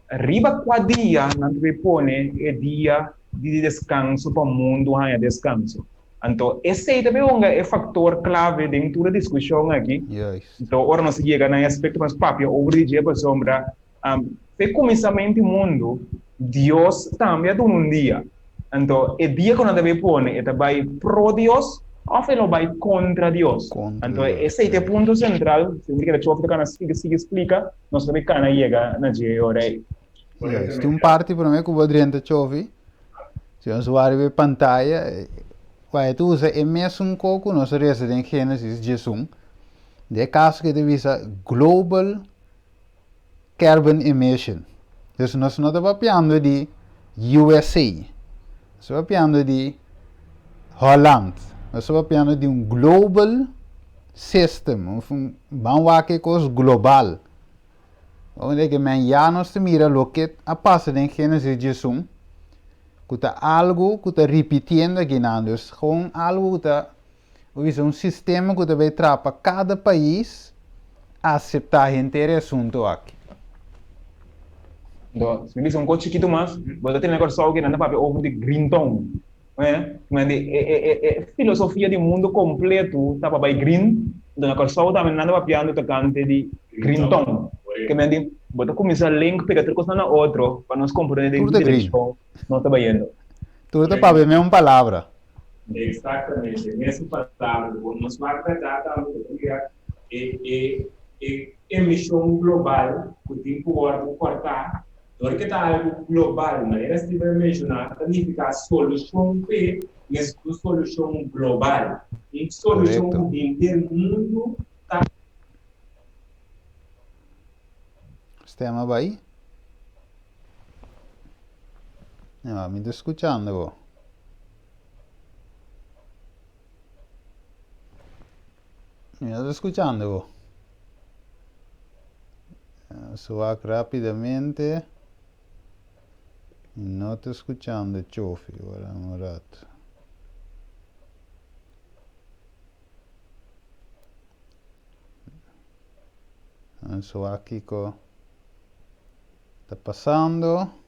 riba kua dia nan ta bay pone e dia di deskanso pa mundu haña deskanso? Anto esei ta bay hunga e faktor klave den tur e diskushon aki. Anto ora nos a yega na e aspekto ku nos papia over di dje pasobra fe kuminsamentu di mundu Dios tambe a duna un dia. Anto e dia ku nan ta bay pone e ta bay pro Dios òf e lo bay kontra Dios? Anto esei ta e punto sentral, si mi keda chofi ta kana sigui sigui splika nos ta bay kana yega na dje e ora ei. Juist, un parti prome ku bo drenta chofi, si nos wak riba e pantaya, wak ta usa e mesun ko ku nos a resa den Genesis diesun, den e kaso ke ta bisa global carbon emission. Dus nos no ta papiando di USA, nos ta papiando di Holland, nos ta papiando di un global system, un ban wak e kos global. Unda ke men ya nos ta mira loke a pasa den Génesis 11, ku ta algu ku ta ripitiendo akinan. Dus gewoon algu ku ta, bo bisa un sistema ku ta bay traha pa kada pais aseptá henter e asuntu aki. Anto, si mi bisa un kos chikitu mas, bo ta tene Kòrsou ke nan ta papia over di green town. E e filosofia di mundu kompletu ta pa bai green, anto na Kòrsou tambe nan ta papiando tokante di green town. Ke men di bo ta kuminsá link pega tur kosnan na otro pa nos komprondé den ki direkshon nos ta bayendo. Tur ta papia mesmu palabra. Eksaktamente, mesmu palabra. Bo nos wak bèrdat tambe bo ta mira e e e emishon global ku tin ku wòrdu kòrtá. Dor ke ta algu global, manera Steven a menshoná, ta nifiká solushon p'e mes un solushon global, un solushon ku henter mundu ta. Stema bai. No, mi ta skuchando bo. Mi no ta skuchando bo. Suak rapidamente. Mi no ta skuchando Chofi. Ora un rato. Suak kiko ta pasando.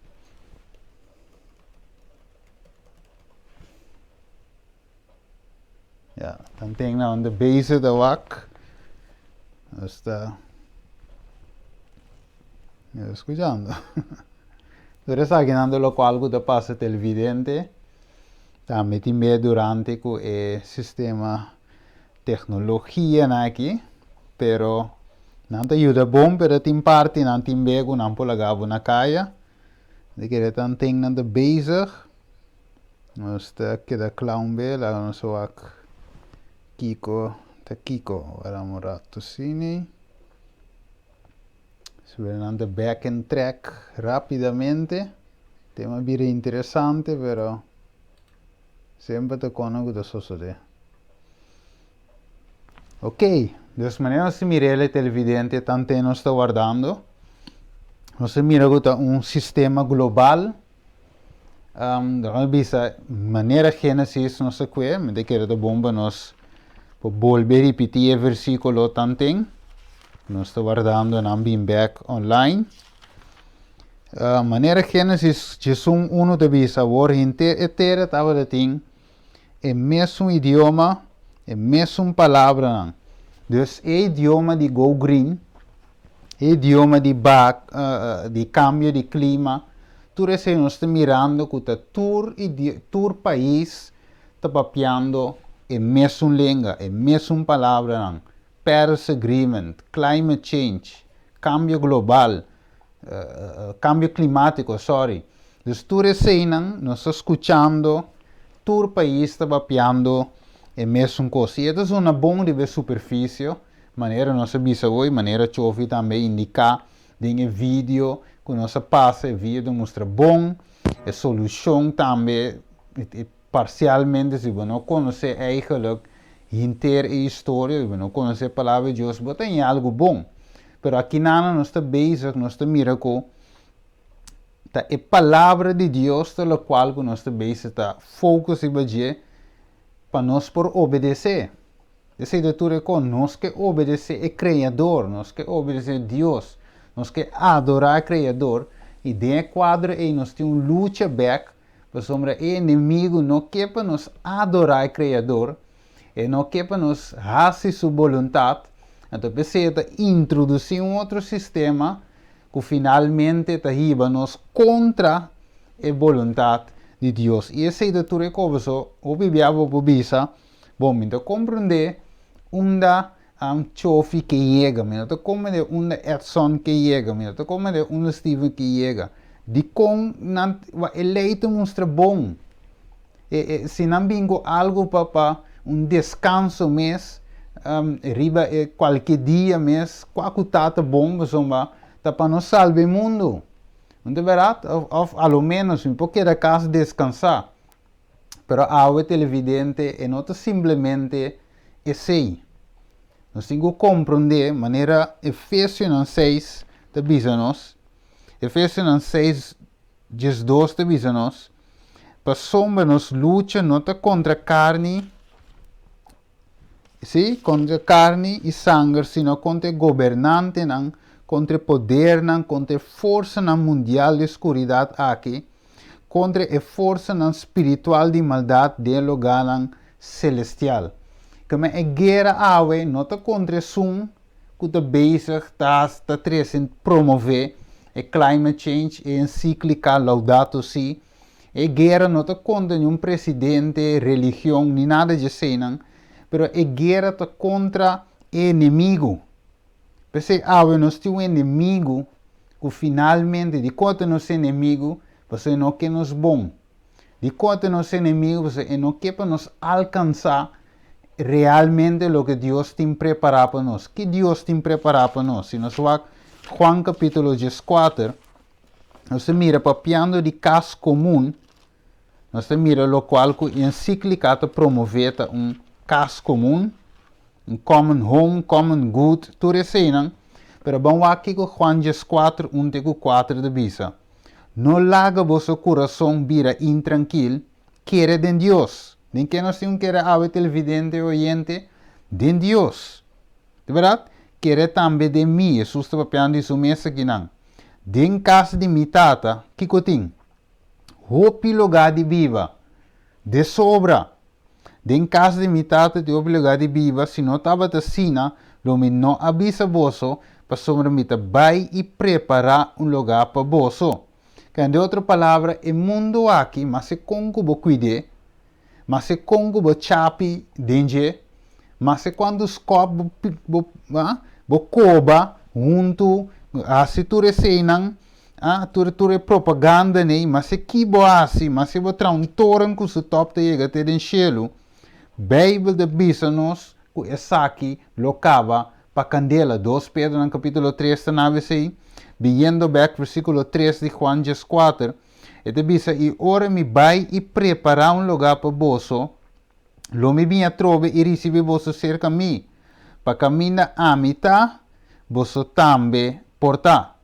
Ya. Tanten nan ta bezig ta wak. Nos ta escuchando. Tur esakinan ta locual cu ta pasa televidente. Tambe tin be durante cu e sistema tecnologianan aki. Pero nan ta yuda bon pero tin partinan tin be cu nan por laga bo na caya. Di kere tanten nan ta bezig. Nos ta keda kla un be, laga nos wak kiko ta kiko. Wara un rato asina. Sube nan ta back and track rapidamente. Tema bira interesante, pero semper ta kono ku ta sosode. Ok, dus manera nos ta mira el televidente tante nos ta wardando. Nos ta mira ku ta un sistema global. Um, bisa manera Génesis nos a kue, mi ta kere ta bon pa nos por bolbe ripití e versíkulo tanten. Nos ta wardando nan bin bek online. Manera Génesis 11 ta bisa, awor henter e tera tabata tin e mesun idioma, e mesun palabranan. Dus e idioma di go green, e idioma di bak, di kambio di klima, tur esei nos ta mirando ku ta tur tur pais ta papiando e mesun lenga, e mesun palabranan. Paris Agreement, climate change, kambio global, kambio klimátiko, sorry. Dus tur eseinan nos ta skuchando, tur pais ta papiando e mesun kos. I e ta zona bon riba e superfisio, manera nos a bisa hoy, manera Chofi tambe a indiká den e video ku nos a pasa, e video ta mustra bon, e solushon tambe parsialmente, si bo no konosé eigenlijk henter e historia, si bo no konosé e palabra di Dios, bo ta haña algu bon. Pero akinana nos ta bezig, nos ta mira ku ta e palabra di Dios ta lokual ku nos ta bezig ta focus riba dje pa nos por obedesé. Esei ta tur e kos, nos ke obedesé e Kreador, nos ke obedesé Dios, nos ke adorá e Kreador, i den e kuadro ei nos tin un lucha bèk, pasobra e enemigu no ke pa nos adorá e Kreador, e no ke pa nos hasi su boluntat, anto p'esei e ta introdusí un otro sistema ku finalmente ta hiba nos kontra e boluntat di Dios. I esei ta tur e kos, pasobra hopi bia bo por bisa, Bon, mi ta komprendé unda Chofi ke yega, mi no ta komprendé unda Edson ke yega, mi no ta komprendé unda Steven ke yega. Dikon nan, e lei ta mustra bon. E, e, si nan bin ku algu pa, pa un deskanso mes, riba e kualke dia mes, kua ku ta ta bon, pasobra ta pa nos salba e mundu. No ta bèrdat? Òf, òf a lo ménos mi por keda kas deskansá. Pero awe televidente e no ta simplemente esei. Nos tin ku komprondé manera Efesionan seis ta bisa nos, Efesionan seis 12 ta bisa nos, pasobra nos lucha no ta kontra karni, sí, kontra karni i sanger, sino kontra e gobernantenan, kontra e podernan, kontra e forsanan mundial di skuridat aki, kontra e forsanan spiritual di maldat den e lugánan selestial. Keme e guera awe no ta kontra esun ku ta bezig ta ta trese promové e climate change, e ensiklika Laudato Si. E guera no ta kontra niun presidente, religion, ni nada di eseinan, pero e guera ta kontra e enemigu. P'esei awe nos tin un enemigu ku finalmente, dikon ta nos enemigu? Pasobra e no ke nos bon. Dikon ta nos enemigu? Pasobra e no ke pa nos alkansá realmente loke Dios tin prepará pa nos. Ki Dios tin prepará pa nos? Si nos wak Juan kapítulo dieskuater, nos ta mira papiando di kas komun, nos ta mira lokual ku ensíklika ta promové ta un kas komun, un common home, common good, tur eseinan. Pero ban wak kiko Juan 14, un te ku kuater ta bisa, No laga boso kurason bira intrankil, kere den Dios. Den ke nos tin un kere awe televidente oyente? Den Dios. Di bèrdat? Kere tambe den mi. Hesus ta papiando di su mes akinan. Den kas di mi Tata, kiko tin? Hopi lugá di biba. De sobra. Den kas di mi Tata tin hopi lugá di biba, si no tabata asina, lo mi no a bisa boso, pasobra mi ta bai i prepará un lugá pa boso. Kende den otro palabra, e mundu aki, mase kon ku bo kuid'é, mase kon ku bo chapi den dje, mase kuantu skòp bo bo bo koba huntu hasi tur eseinan, tur tur e propaganda nei, mase ki bo hasi, mase bo traha un toren ku su tòp ta yega te den shelu, Beibel ta bisa nos ku esaki lo kaba pa kandela. Dos Pedronan kapítulo tres ta nabi esei, biyendo bèk versíkulo tres di Juan dieskuater, e ta bisa, I ora mi bai i prepará un lugá pa boso, lo mi bin atrobe i risibí boso serka mi, pa kaminda ami ta, boso tambe por ta.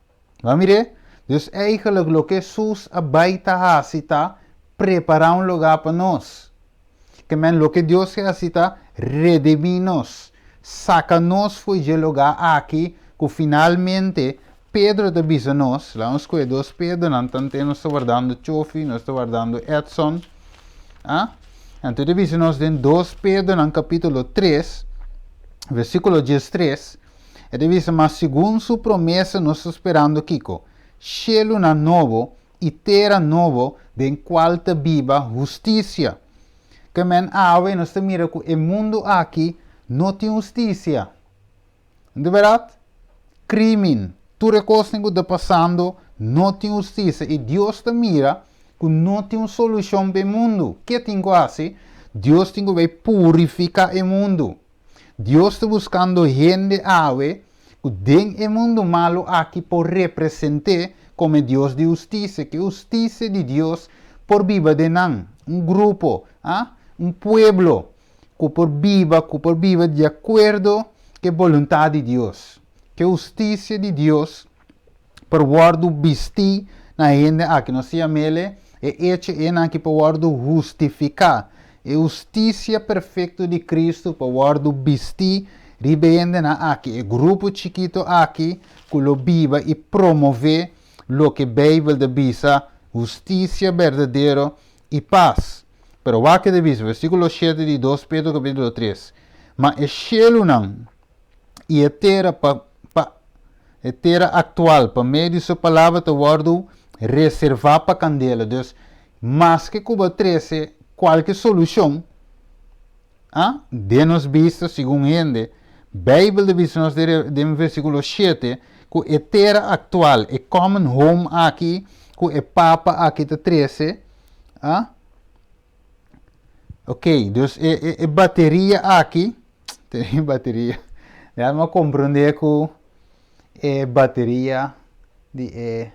Bo a mir'é? Dus eigenlijk loke Hesus a bai ta hasi ta prepará un lugá pa nos. Ke men loke Dios ke hasi ta redimí nos, saka nos fo'i dje lugá aki ku finalmente Pedro ta bisa nos, laga nos kohe dos Pedronan tante nos ta wardando Chofi, nos ta wardando Edson, ah, anto e ta bisa nos den dos Pedronan kapítulo tres, versíkulo diestres, E ta bisa, Ma segun su promesa nos ta sperando kiko? Shelunan nobo i tera nobo den kual ta biba hustisia. Ke men awe nos ta mira ku e mundu aki no tin hustisia. No ta bèrdat? Krimin, tur e kosnan ku ta pasando no tin hustisia i Dios ta mira ku no tin un solushon pa e mundu. Ke tin ku hasi? Dios tin ku bai purifiká e mundu. Dios ta buskando hende awe ku den e mundu malu aki por represent'é komo e Dios di hustisia, ku e hustisia di Dios por biba den nan, un grupo, a, un pueblo ku por biba, ku por biba di akuerdo ku e boluntat di Dios, ku e hustisia di Dios por wòrdu bistí na e hende aki. Nos ta yam'el e echo enan aki por wòrdu hustifiká. E hustisia perfekto di Kristu por wòrdu bistí riba e hendenan aki, e grupo chikito aki ku lo biba i promové loke Beibel ta bisa, hustisia berdadero i pas. Pero wak e ta bisa, versíkulo shete di dos Pedro kapítulo tres, Ma e shelunan i e tera pa pa e tera aktual pa medio di su palabra ta wòrdu reservá pa kandela. Dus, maske ku bo trese kualke solushon, a den nos bista segun hende, Beibel ta bisa nos den versíkulo shete ku e tera aktual, e common home aki ku e papa aki ta trese, a Ok, dus e, e, e bateria aki, e bateria, ya me comprende ku e bateria di e,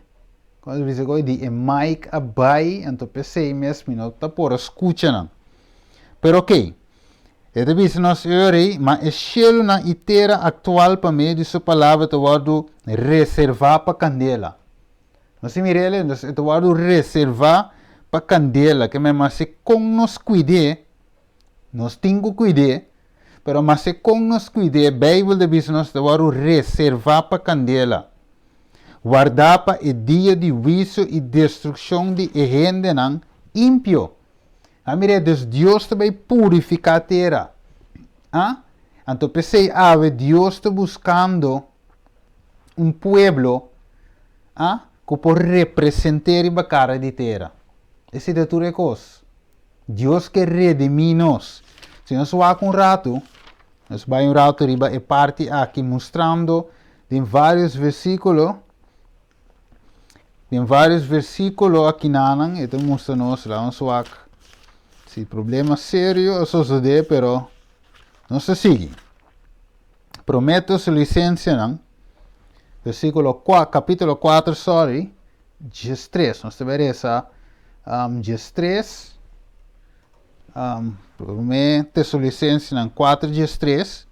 como se dice, di e mic a bai, anto p'esei mes mi no ta por a scucha nan. Pero ok, e ta bisa nos e ora ei, ma e shelunan i tera actual pa medio di su palabra ta wordu reservá pa candela. Nos tin mira el, entonces e ta wòrdu reservá pa kandela, ke men mester kon nos kuid'é, nos tin ku kuid'é, pero mester kon nos kuid'é, Beibel ta bisa nos ta wòrdu reservá pa kandela, wardá pa e dia di huisio i destrukshon di e hendenan impio. A mira, dus Dios ta bai purifiká tera. A? Anto p'esei awe Dios ta buskando un pueblo a ku por represent'é riba kara di tera. Esei ta tur e kos. Dios ke redimí nos. Si nos wak un ratu, nos bai un ratu riba e parti aki mustrando den vários versíkulo, den vários versíkulo akinanan e ta mustra nos, laga nos wak si problema serio a sosodé, pero nos ta sigui. Promé Tesalicensenan, versíkulo kua, kapítulo kuater, sorry, diestres. Nos ta bai resa um, diestres. Um, Promé Tesalicensenan kuater, diestres.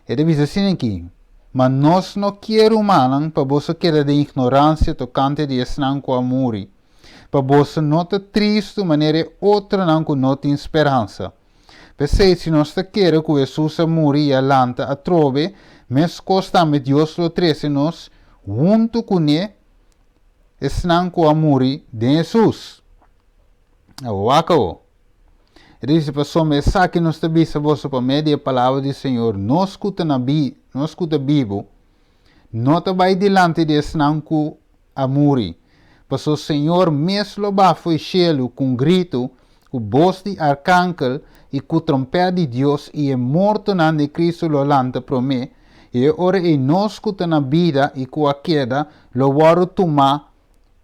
E ta bisa asina aki, Ma nos no kier, rumannan, pa boso keda den ignoransia tokante di esnan ku a muri, pa boso no ta tristu manera e otronan ku no tin speransa. P'esei, si nos ta kere ku Hesus a muri i a lanta atrobe, meskos tambe Dios lo trese nos huntu kuné esnan ku a muri den Hesus. Awor wak awor. E ta bisa, Pasobra esaki nos ta bisa boso pa medio di e palabra di Señor, nos ku ta na bi, nos ku ta bibu, no ta bai dilanti di esnan ku a muri. Pasobra Señor mes lo baha fo'i shelu ku un gritu, ku bos di arkankel i ku trompèt di Dios, i e mortonan di Kristu lo lanta promé, i e ora ei nos ku ta na bida i ku a keda lo wòrdu tumá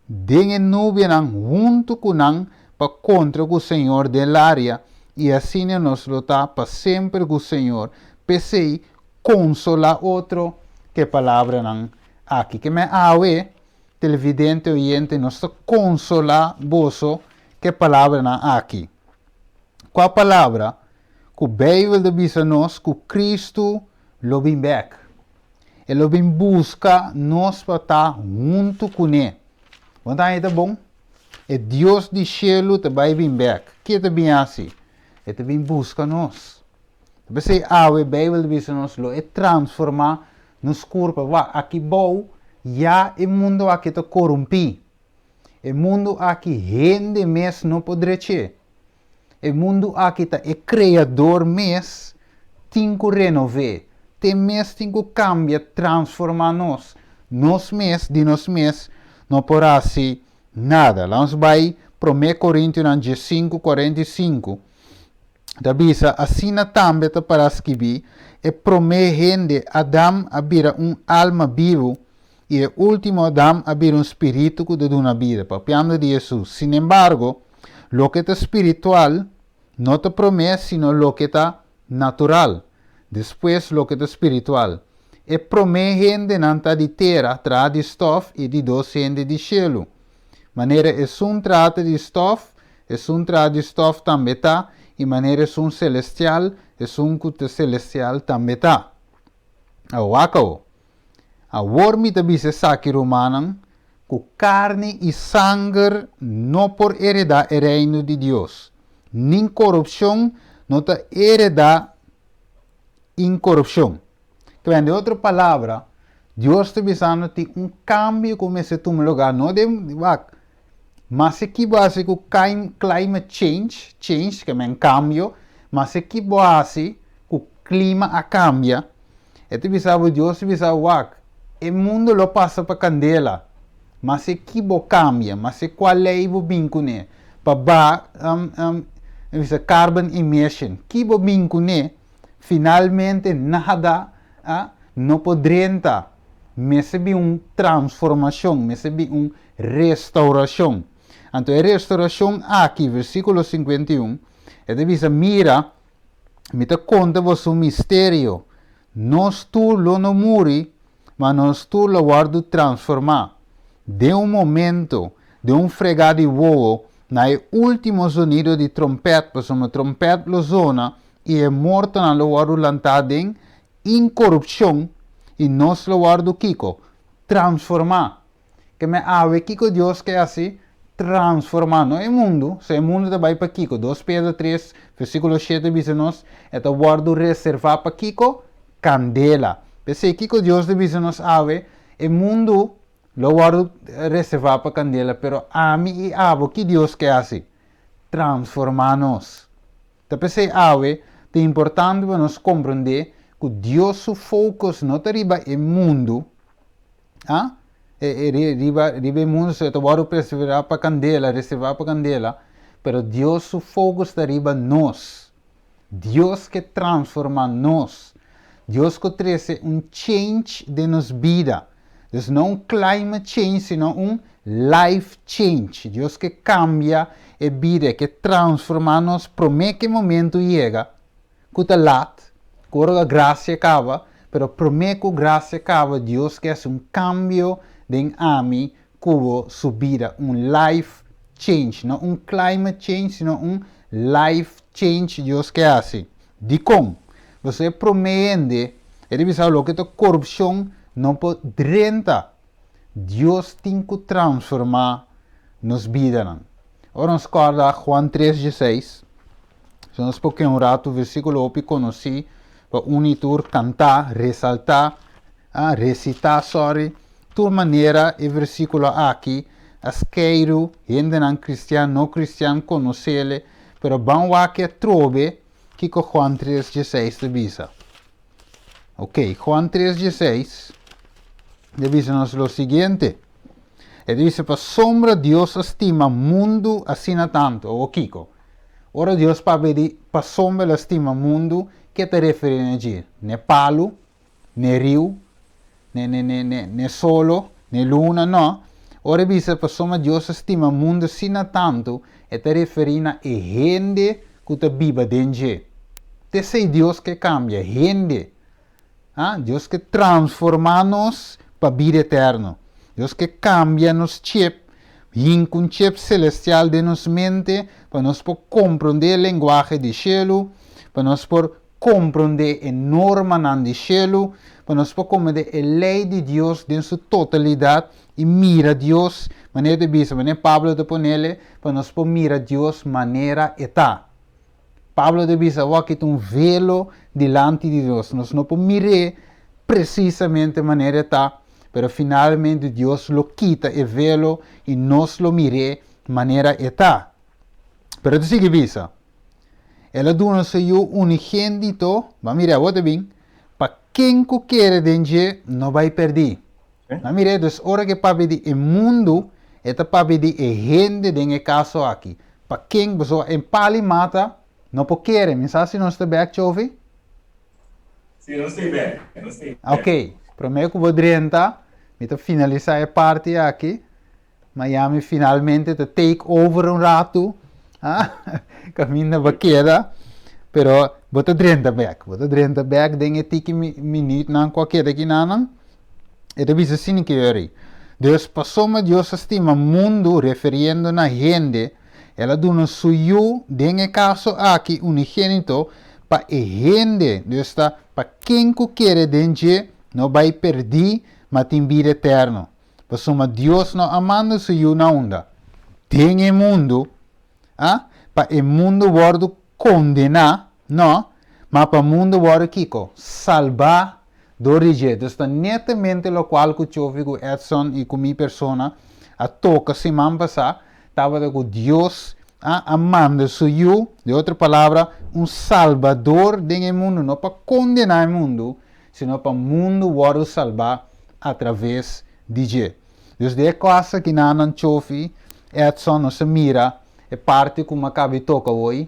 den e nubianan huntu ku nan pa kontra ku Señor den laria, i asina nos lo ta pa semper ku Señor. P'esei, konsolá otro ku e palabranan aki. Ke men awe, televidente oyente, nos ta konsolá boso ku e palabranan aki. Kua palabra? Ku Beibel ta bisa nos ku Kristu lo bin bèk. E lo bin buska nos pa ta huntu kuné. Bo ta haña ta bon? E Dios di shelu ta bai bin bèk. Ke e ta bin hasi? E ta bin buska nos. Ta p'esei awe Beibel ta bisa nos lo e transformá nos kurpa. Wak, aki bou ya e mundu aki ta korumpí. E mundu aki hende mes no por drech'é. E mundu aki ta e Kreador mes tin ku renov'é. T'e mes tin ku kambia, transformá nos. Nos mes, di nos mes, no por hasi nada. Lanos bai Promé Korintionan diesinku, 45. Ta bisa, Asina tambe ta pará skibí, E promé hende, Adam, a bira un alma bibu, i e último Adam a bira un spiritu ku ta duna bida, papiando di Hesus. Sinembargo, loke ta spiritual no ta promé sino loke ta natural, despues loke ta spiritual. E promé hendenan ta di tera, traha di stòf, i di dos hende di shelu. Manera esun traha ta di stòf, esun traha di stòf tambe ta, i manera esun selestial, esun ku ta selestial tambe ta. Awak awo. Awor mi ta bisa esaki, rumannan, ku karni i sanger no por eredá e Reino di Dios, nin korupshon no ta eredá inkorupshon. Kwen, den otro palabra, Dios ta bisando tin un kambio ku mester tuma lugá, no den, wak, mase ki bo hasi ku climate change, change, ke men kambio, mase ki bo hasi ku klima a kambia, E ta bisa bo, Dios ta bisa, Wak, e mundu lo pasa pa kandela, mase ki bo kambia, mase kua lei bo bin kuné pa ba, e bisa carbon emission, ki bo bin kuné, finalmente nada no por drenta. Mester bin un transformashon, mester bin un restaurashon. Anto e restaurashon aki, versíkulo 51, e ta bisa, Mira, Mi ta konta boso un misterio, Nos tur lo no muri, ma nos tur lo wòrdu transformá, den un momento, den un fregá di wowo, na e último zonido di trompèt, pasobra trompèt lo zona i e mortonan lo wòrdu lantá den inkorupshon, i nos lo wòrdu kiko? Transformá. Ke men awe kiko Dios ke hasi? Transformá no e mundu, so e mundu ta bai pa kiko? Dos Pedro tres versíkulo shete bisa nos e ta wòrdu reservá pa kiko? Kandela. P'esei kiko Dios ta bisa nos awe? E mundu lo wòrdu reservá pa kandela, pero ami i abo ki Dios ke hasi? Transformá nos. Ta p'esei awe ta importante pa nos komprondé ku Dios su focus no ta riba e mundu, Ah? E, e, riba, riba e mundu so e ta wòrdu preservá pa kandela, reservá pa kandela, pero Dios su focus ta riba nos. Dios ke transformá nos. Dios ku trese un change den nos bida. Dus no un climate change, sino un life change. Dios ke kambia e bida, e ke transformá nos promé ku e momentu yega. Ku ta lat, ku ora grasia kaba, pero promé ku grasia kaba Dios ke hasi un kambio den ami ku bo su bida, un life change, no un climate change sino un life change Dios ke hasi. Dikon? Pasobra e promé hende e ta bisa loke ta korupshon no por drenta. Dios tin ku transformá nos bidanan. Ora nos kòrda Juan tres dieseis, Si nos por keda un ratu versíkulo hopi konosí pa un i tur kantá, resaltá, ah, resitá, sorry, tur manera e versíkulo aki a skeiru hendenan kristian, no kristian konosele. Pero ban wak atrobe kiko Juan 3:16 ta bisa. Ok, Juan 3:16 ta bisa nos lo siguiente. E ta bisa pasobra Dios a stima mundu asina tantu. Awor kiko? Ora Dios papia di pasobra el a stima mundu, ke ta referí na dje? N'e palu? N'e riu? N'e, n'e, n'e, n'e, n'e solo? N'e luna? No. Ora e bisa pasobra Dios a stima mundu asina tantu, e ta referí na e hende ku ta biba den dje. T'esei Dios ke kambia hende. Ha? Dios ke transformá nos pa bida eterno. Dios ke kambia nos chip, hinka un chip selestial den nos mente pa nos por komprondé e lenguahe di shelu, pa nos por komprondé e normanan di shelu, pa nos por komprondé e lei di Dios den su totalidat i mira Dios manera ta bisa, manera Pablo ta ponele, pa nos por mira Dios manera e ta. Pablo ta bisa awor aki ta un velo dilanti di Dios. Nos no por mir'é presisamente manera e ta, pero finalmente Dios lo kita e velo i nos lo mir'é manera e ta. Pero e ta sigui bisa, El a duna su Yu unigénito, ban mira awor ta bin, pa ken ku kere den dje no bai pèrdí. Ban mira, dus ora ku e papia di e mundu, e ta papia di e hende den e kaso aki. Pa ken? Pasobra e pali mata no por kere. Mi sa si nos ta bek, Chofi? Si, nos ta bek. Nos ta bek. Ok. Promé ku bo drenta, mi ta finalisá e parti aki. Miami finalmente ta take over un ratu. Ah, kaminda bo keda. Pero bo ta drenta bek. Bo ta drenta bek den e tiki minuutnan ku a keda kinanan. E ta bisa asina ke yori. Dus pasobra Dios a stima mundu, referiendo na hende, El a duna su Yu, den e kaso aki unigénito, pa e hende, dus ta pa ken ku kere den dje, no bai perdí, ma tin bida eterno. Pasobra Dios no a manda su Yu na unda? Den e mundu, a, pa e mundu wòrdu kondená, no, ma pa mundu wòrdu kiko? Salbá dor di dje. Dus ta netamente lokual ku Chofi ku Edson i ku mi persona a toka siman pasá, tabata ku Dios a a manda su Yu, di otro palabra, un Salbador den e mundu, no pa kondená e mundu, sino pa mundu wòrdu salbá atraves di dje. Dus di e kos aki nan Chofi, Edson, nos a mira e parti ku mi a kaba di toka awor,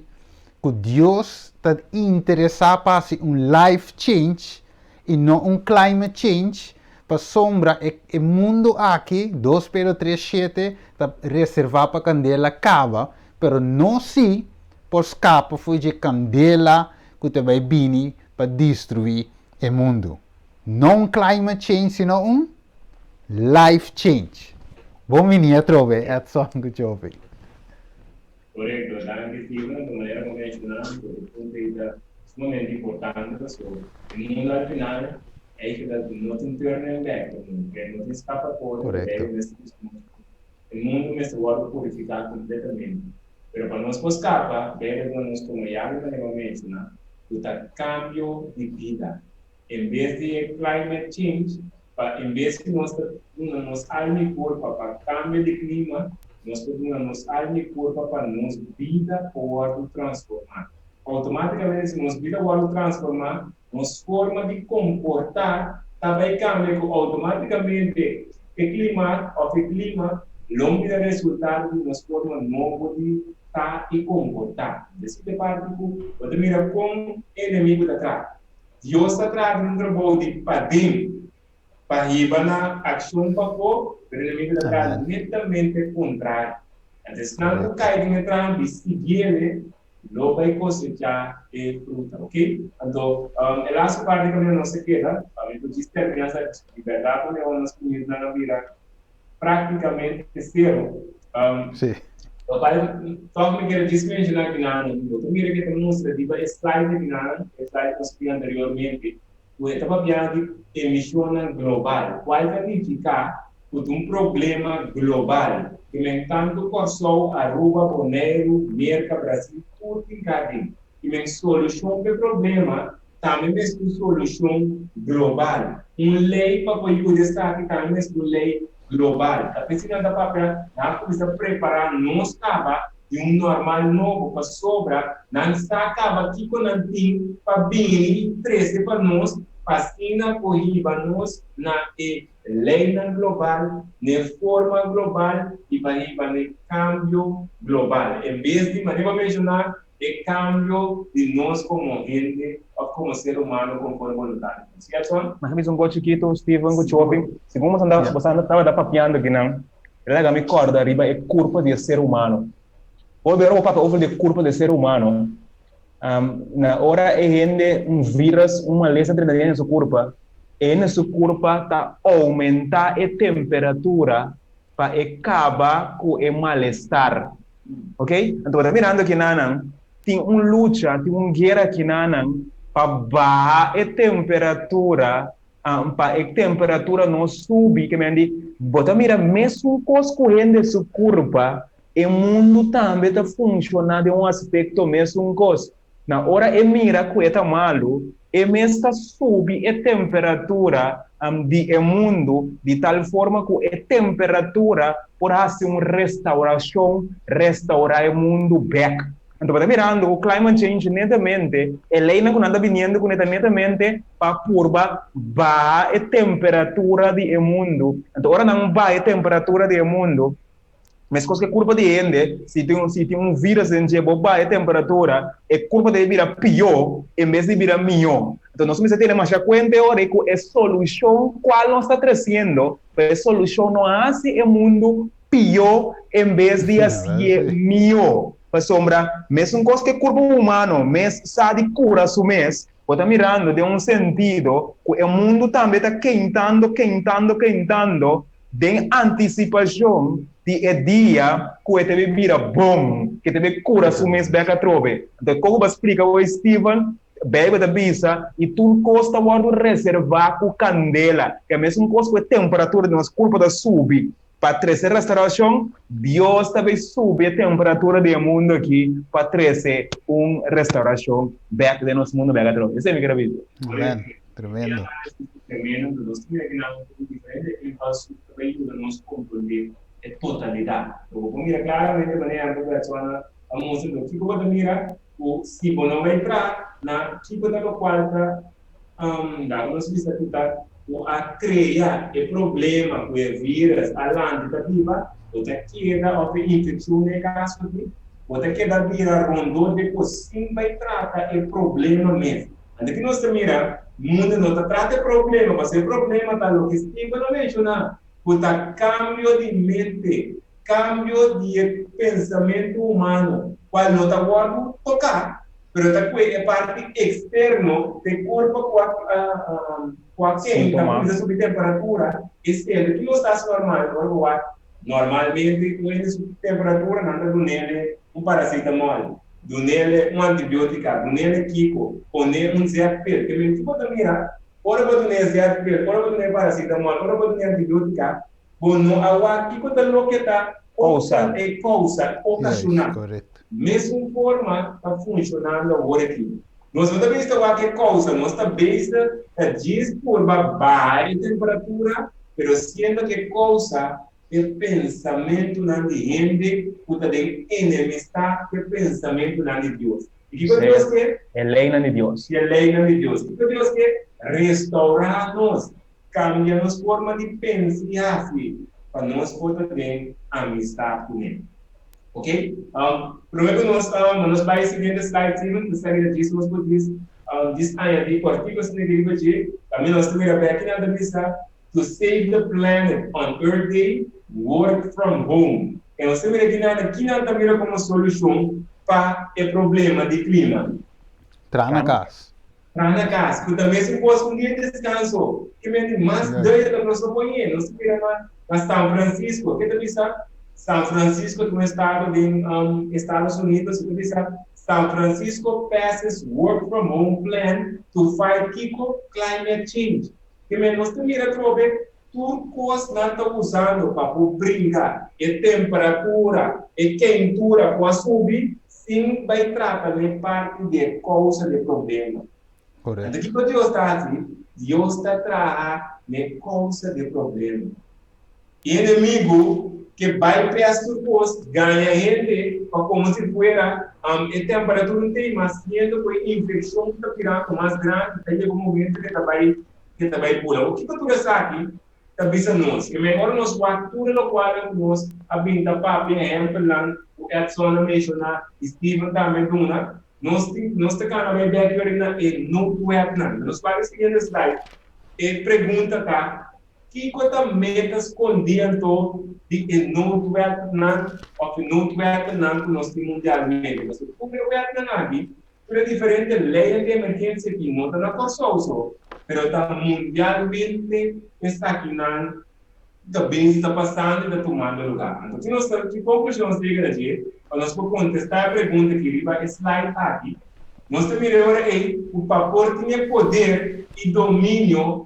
ku Dios ta interesá pa hasi un life change i no un climate change, pasobra e e mundu aki, dos Pedro tres shete, ta reservá pa kandela kaba, pero nos sí por skapa for dje kandela ku ta bai bini pa destruí e mundu. No un climate change sino un life change. Bon bini atrobe Edson ku Chofi. Korekto, danki Steven, ta manera ku menshoná ku e punto ei ta sumamente importante pasobra e mundu al final eigenlijk no tin turning back, no tin skapatoria, Korekto. E mundu mester wòrdu purifiká kompletamente. Pero pa nos por skapa, Beibel duna nos komo yabi manera bo menshoná, ku ta kambio di bida. En bes di e climate change, pa en bes ku nos ta duna nos alma i kurpa pa kambio di klima, nos por duna nos alma i kurpa pa nos bida por wòrdu transformá. Outomátikamente si nos bida wòrdu transformá, nos forma di komportá ta bai kambia ku outomátikamente e klimaat òf e klima lo bira resultado di nos forma nobo di ta i komportá. Esei ta e parti ku bo ta mira kon e enemigu ta traha. Dios ta traha den un trabou di paden pa hiba na akshon pafó, pero enemigu ta traha netamente kontrario. Anto esnan ku kai den e trampa i siguiele lo bai kosechá e fruta, ok? Anto, e lastu parti kaminda nos a keda, pa mi por djis terminá sa di bèrdat ku mehor nos minuutnan a bira práktikamente sero. Sí. Lokual tòg mi kere djis menshoná kinan, bo ta mira ke ta mustra riba e slide kinan, e slide ku nos pidi anteriormente, ku e ta papia di emishonnan global, kual ta nifiká ku ta un problema global, ke men tantu Kòrsou, Aruba, Boneiru, Merka, Brasil, tur tin ka den. I men solushon pa e problema tambe mester un solushon global. Un lei pa por yuda esaki tambe mester un lei global. Ta p'esei nan ta papia, nan a kuminsá prepará nos kaba. di un normal nobo pasobra nan sa kaba kiko nan tin pa bini i trese pa nos pa asina por hiba nos na e leinan global, n'e forma global i pa hiba n'e kambio global. En bes di, manera bo a menshoná, e kambio di nos komo hende òf komo ser humano konforme boluntat di Dios. Gerson? Mas a bisa un kos chikitu, Steven ku Chopi. Segun boso anda, boso anda tabata papiando akinan, e laga mi kòrda riba e kurpa di e ser humano. Hopi ora bo papia over di e kurpa di e ser humano, na ora e hende un virus, un malesa drenta den su kurpa, e hende su kurpa ta oumentá e temperatura pa e kaba ku e malestar. Ok? Anto bo ta mirando kinanan tin un lucha, tin un guera kinanan pa baha e temperatura, pa e temperatura no subi, ke men di bo ta mira mesun kos ku hende su kurpa, e mundu tambe ta funshoná den un aspekto mesun kos. Na ora e mira ku e ta malu, e mes ta subi e temperatura di e mundu di tal forma ku e temperatura por hasi un restaurashon, restaurá e mundu bèk. Anto bo ta mirando ku climate change netamente, e leinan ku nan ta biniendo kuné ta netamente pa purba baha e temperatura di e mundu. Anto ora nan baha e temperatura di e mundu, Meskos ku e kurpa di hende, si tin si tin un vírus den dje, bo baha e temperatura, e kurpa ta bira pió en bes di bira mihó. Enton nos mester tene masha kuenta e ora ei ku e solushon kual nos ta tresiendo, pero e solushon no hasi e mundu pió en bes di hasié mihó. Pasobra mesun kos ku e kurpa humano mes sa di kura su mes, bo ta mirando den un sentido ku e mundu tambe ta keintando, keintando, keintando, Den antisipashon di e dia ku e ta bai bira bon, ku e ta bai kura su mes bèk atrobe. Anto kon ku bo a splika hoy Steven, Beibel ta bisa, i tur kos ta wòrdu reservá ku kandela. Ke mesun kos ku e temperatura di nos kurpa ta subi pa trese restaurashon, Dios ta bai subi e temperatura di e mundu aki pa trese un restaurashon bèk den nos mundu bèk atrobe. Esei mi kere bisa. Amen. Tremendo. Tremendo, nos tin aki nan un poco diferente invalshoek ta bay yuda nos comprende e totalidad. Pero bo por mira claramente manera bo persona a mustra lo kico bo ta mira cu si bo no bay tra na kico ta locual ta laga nos bisa cu ta cu a crea e problema cu e virus a lanta ta biba, bo ta keda of e infeccion den e caso aki, bo ta keda bira rondó de cos sin bay trata e problema mes. Anto ki nos ta mira, mundu no ta trata e problema, pasobra e problema ta loke Steven a menshoná, ku ta kambio di mente, kambio di e pensamentu humano, kual no ta wòrdu toká, pero ta kue e parti eksterno di e kurpa ku a ku a kenta, kuminsa subi temperatura, esei ki nos ta hasi normal ora bo wak normalmente un hende subi temperatura nan ta dun'é un paracetamol. Dunele un antibiotica, dunele kiko, pone un zetpil. Ke men ki bo ta mira, ora bo dune zetpil, ora bo dune paracetamol, ora bo dune antibiotica, bo no a wak kiko ta loke ta Kousa. e kousa, okashoná. Yes, correcto. Mesun forma ta funshonando awor aki. Nos no ta bista wak e kousa, nos ta bista ta djis purba baha e temperatura, pero siendo ke kousa E pensamentunan di hende ku ta den enemistá ku e pensamentunan di Dios. I kiko Dios ke? E leinan di Dios. E leinan di Dios. Kiko Dios ke? Restourá nos, kambia nos forma di pensa i hasi pa nos por ta den amistad kuné. Ok? Promé ku nos nos bai e siguiente slide, Steven, nos ta mira djis nos por djis djis añadí kòrtiku asina aki riba dje. Tambe nos ta mira bèk kinan ta bisa. To save the planet on Earth Day, work from home. E nos ta mira kinan, kinan ta mira como solucion pa e problema di clima? Traha na cas. Traha na cas, cu ta mesun cos cu un dia di descanso. Ki men di mas duidelijk lo nos ta pone, nos ta mira na na San Francisco. Ke ta bisa? San Francisco ta un estado den Estados Unidos, ke ta bisa? San Francisco passes work from home plan to fight kiko? Climate change. Te men nos ta mira atrobe tur kos nan ta usando pa por bringa e temperatura, e keintura ku a subi sin bai trata n'e parti di e kousa di e problema. Anto kiko Dios ta hasi? Dios ta traha n'e kousa di e problema. E enemigu. Ke bypass tur kos, gaña hende pa komo si fuera e temperatura no tei mas, siendo ku e infekshon ta birando mas grandi, ta yega un momento ke ta bai ke ta bai bula. Kiko tur esaki ta bisa nos? Ke men ora nos wak tur e lokualnan ku nos a bin ta papia, ehèmpelnan ku Edson a menshoná i Steven tambe a duna, nos tin nos ta kana bai bèk yori na e noodwetnan. Nos wak e siguiente slide, e pregunta ta, Kiko ta meta skondí anto di e noodwetnan òf e noodwettennan ku nos tin mundialmente? Pasobra tur e wetnan aki, tur e diferente leinan di emergensia aki no ta na Kòrsou so, pero ta mundialmente esakinan ta bin ta pasando i ta tumando lugá. Anto ki nos ta, ki konklushon nos ta yega na dje? Pa nos por kontestá e pregunta aki riba e slide aki, nos ta mira e ora ei ku pa por tin e poder i dominio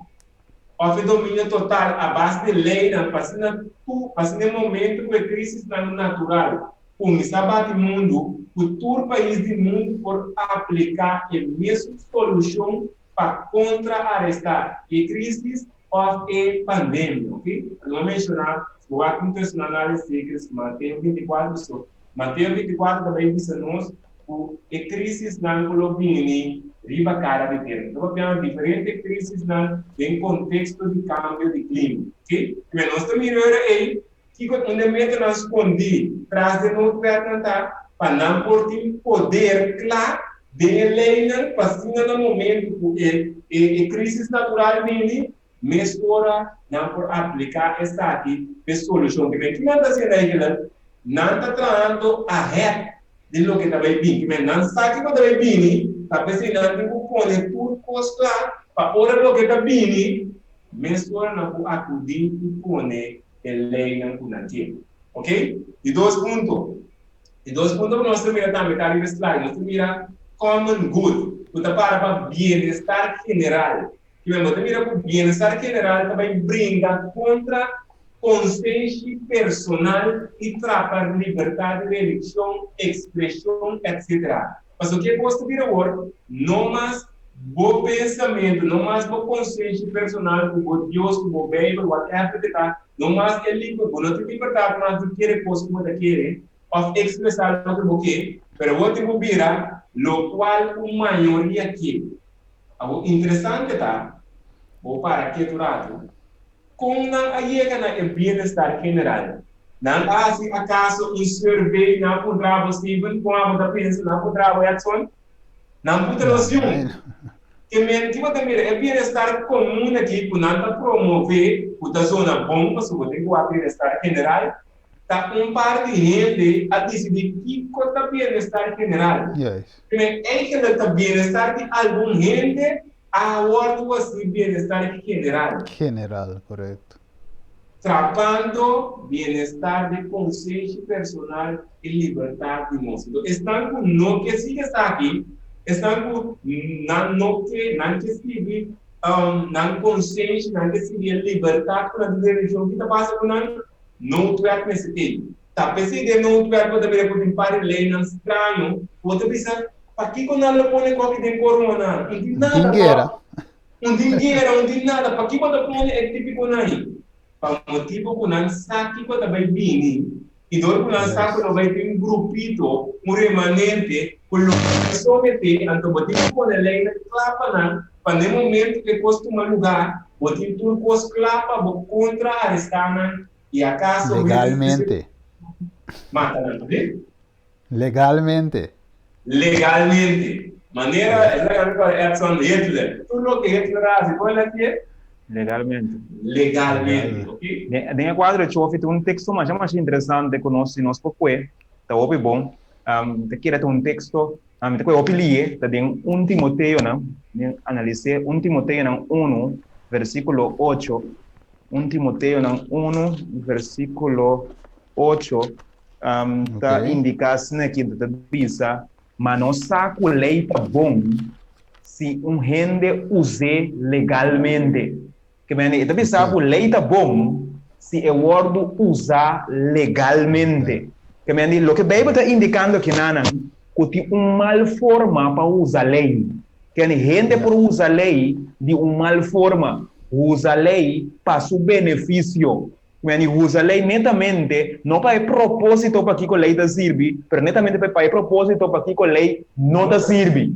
òf e dominio total a base di leinan pa asina tu pa asina e momento ku e krisisnan natural kuminsá bati mundu ku tur pais di mundu por apliká e mesun solushon pa kontra-arestá e krisis òf e pandemia. Ok, lo a menshoná bo wak un personal análisis Mateo 24 so Mateo 24 ta bai bisa nos ku e krisisnan ku lo bini riba kara di tera. Ta papiando diferente krisisnan den konteksto di kambio di klima. Ok? Primer nos ta mira ora ei kiko un de metanan skondí tras di noodwetnan ta pa nan por tin poder kla den e leinan pa asina na momento ku e e krisis natural bini mesora nan por apliká esaki p'e solushon. Primer ki nan ta hasiendo eigelik? Nan ta trahando ahead di loke ta bai bini. Primer nan sa kiko ta bai bini, ta p'esei nan tin ku pone tur kos kla pa ora loke ta bini, mesora nan por akudí i pone e leinan ku nan ke. Ok? Di dos punto. Di dos punto ku nos ta mira tambe ta riba e slide. Nos ta mira common good, ku ta para pa bienestar general. Kimen bo ta mira ku bienestar general ta bai bringa kontra konsenshi personal i trapa libertat di relikshon, ekspreshon, etc. Pasobra ke kos ta bira awor? No mas bo pensamentu, no mas bo konsenshi personal ku bo Dios, ku bo Beibel, whatever ke ta, no mas e liber, bo no tin libertat mas di kere kos ku bo ta kere òf ekspresá loke bo ke, pero bo tin ku bira lokual ku mayoria ke. Awor interesante ta, bo para ketu ratu, kon nan a yega na e bienestar general? Nan a hasi akaso un survey, nan a puntra bo Steven, kon abo ta pensa, nan a puntra bo Edson? Nan puntra nos yun. Ke men ki bo ta mira e bienestar komun aki ku nan ta promove ku ta zona bon pasobra bo tin ku wak bienestar general, Ta un par di hende a disidí kiko ta bienestar general. Primer, eigenlijk ta bienestar di algun hende a wòrdu hasi bienestar general. General, korekto. Trapando bienestar di konsenshi personal i libertat di nos. Enton, esnan ku no ke sigui esaki, esnan ku nan no ke, nan ke sigui nan konsenshi, nan ke sigui e libertat ku nan tin den religion, ki ta pasa ku nan? Noodwet mester tin. Ta p'esei den noodwet bo ta mira ku tin par di leinan straño ku bo ta bisa, Pakiko nan lo pone koki den korona? Un tin Un tin nada guera. tòg. Un tin guera, un tin nada. Pakiko bo ta pone e típikonan ei? Pa motibu ku nan sa kiko ta bai bini i dor ku nan sa ku Juist. lo bai tin un grupito, un remanente ku lo bai someté, anto bo tin ku pone leinan kla pa nan pa n'e momento ku e kos tuma lugá, Bo tin tur kos kla pa bo kontra arestá nan i akaso Legalmente. mata nan, oke? Legalmente. Legalmente. Manera e laga mi para Edson Hitler. Tur loke Hitler a hasi, kon el a hasié? Legalmente. Legalmente, oke? Den e kuadro e Chofi tin un teksto masha masha interesante ku nos si nos por kue ta hopi bon. Ta kere ta un teksto Mi ta kohe hopi lie, ta den un Timoteonan, mi analis'é, un Timoteonan unu, versíkulo ocho, un Timoteonan unu, versíkulo ocho, ta indiká asina aki, ta bisa, Ma nos sa ku lei ta bon si un hende us'é legalmente. Ke mende, e ta bisa ku lei ta bon si e wòrdu usá legalmente. Ke mende, loke Beibel ta indikando akinanan, ku tin un mal forma pa usa lei. Ke mende, hende por usa lei di un mal forma, usa lei pa su benefisio. Mi usa lei netamente no pa e propósito pa kiko lei ta sirbi, pero netamente pa e propósito pa kiko lei no ta sirbi.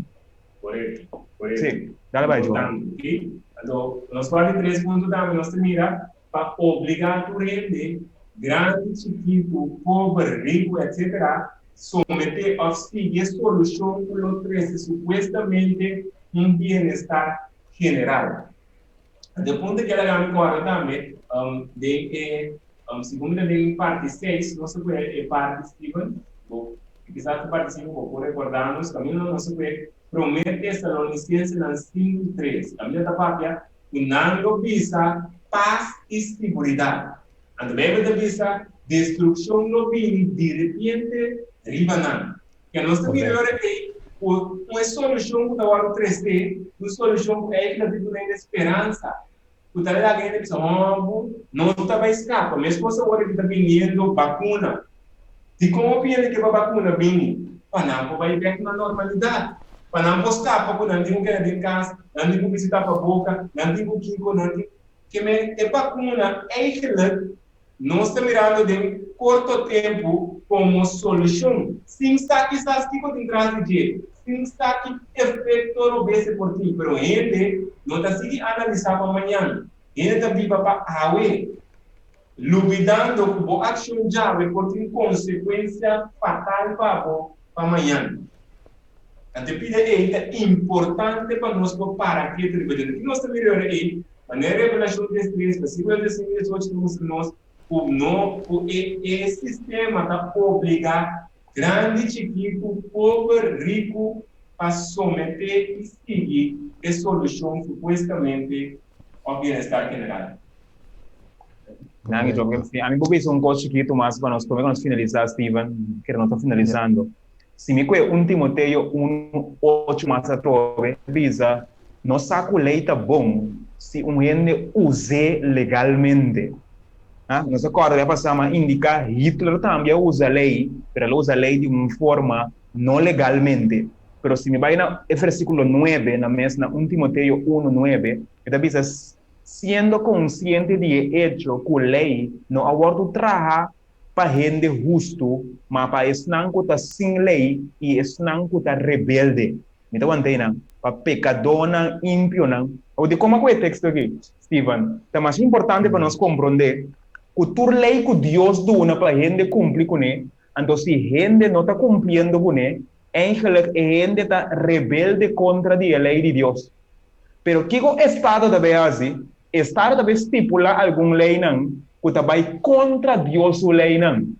Korekto, korekto. Sí, dale bai, Joan. Importante, ok? Anto, nos parti tres punto tambe nos ta mira pa obligá tur hende, grandi, chikitu, pober, riku, etcetera, someté òf sigui e solushon ku lo trese supuestamente un bienestar general. Anto e punto ke laga mi kòrda tambe den e segun mi ta den parti seis, nos ta pone e parti Steven, bo kisas ta parti sinku bo por rekordá nos, kaminda nos ta pone Promé Tesalonisensenan 5:3, kaminda ta papia ku nan lo bisa pas i siguridat. Anto Beibel ta bisa destrukshon lo bini direpiente riba nan. Ke nos ta mira ora ei ku un e solushon ku ta wòrdu tresé, un solushon ku eigenlijk ta duna hende speransa, ku ta laga hende bisa, Hòmbu, nos ta bai skapa. Meskos awor aki ta biniendo bakuna. Dikon hopi hende ke pa bakuna bini? Pa nan por bai bèk na normalidat. Pa nan por skapa ku nan tin ku keda den kas, nan tin ku bisti tapaboka, nan tin ku kiko, nan tin. Ke men e bakuna eigenlijk Nos ta mirando den korto tempu komo solushon, sin sa kisas kiko tin tras di dje, sin sa ki efekto robes e por tin, pero hende no ta sigui analisá pa mañan, hende ta biba pa awe, lubidando ku bo akshon djawe por tin konsekuensia fatal pa bo pa mañan. Anto e pida ei ta importante pa nos por para ketu riba dje. Ki nos ta mira ora ei? Manera Revelashon 13, versíkulo 15 i 18 ta mustra nos ku no ku e e sistema ta obligá grandi, chikitu, pober, riku pa someté i sigui e solushon supuestamente òf bienestar general. Nan, ami por bisa un kos chikitu mas pa nos promé ku nos finalisá, Steven, kere nos ta finalisando. Si mi kue un Timoteo un, ocho mas atrobe, bisa, No sa ku lei ta bon si un hende us'é legalmente. Ha? Nos a kòrda bia pasá m'a indiká Hitler tambe a usa lei, pero el a usa lei di un forma no legalmente. Pero si mi bai na e versíkulo nuebe, na mes na un Timoteo unu, nuebe, e ta bisa, Siendo konsiente di e echo ku lei no a wòrdu traha pa hende hustu, ma pa esnan ku ta sin lei i esnan ku ta rebelde. Mi ta wanta einan, pa pekadónan, impionan. Awor, di koma ku e teksto aki, Steven, ta masha importante pa nos komprondé ku tur lei ku Dios duna pa hende kumpli kuné, anto si hende no ta kumpliendo kuné, eigenlijk e hende ta rebelde kontra di e lei di Dios. Pero kiko Estado ta bay hasi? Estado ta bay stipula algun leynan cu ta bay contra Dios su leynan.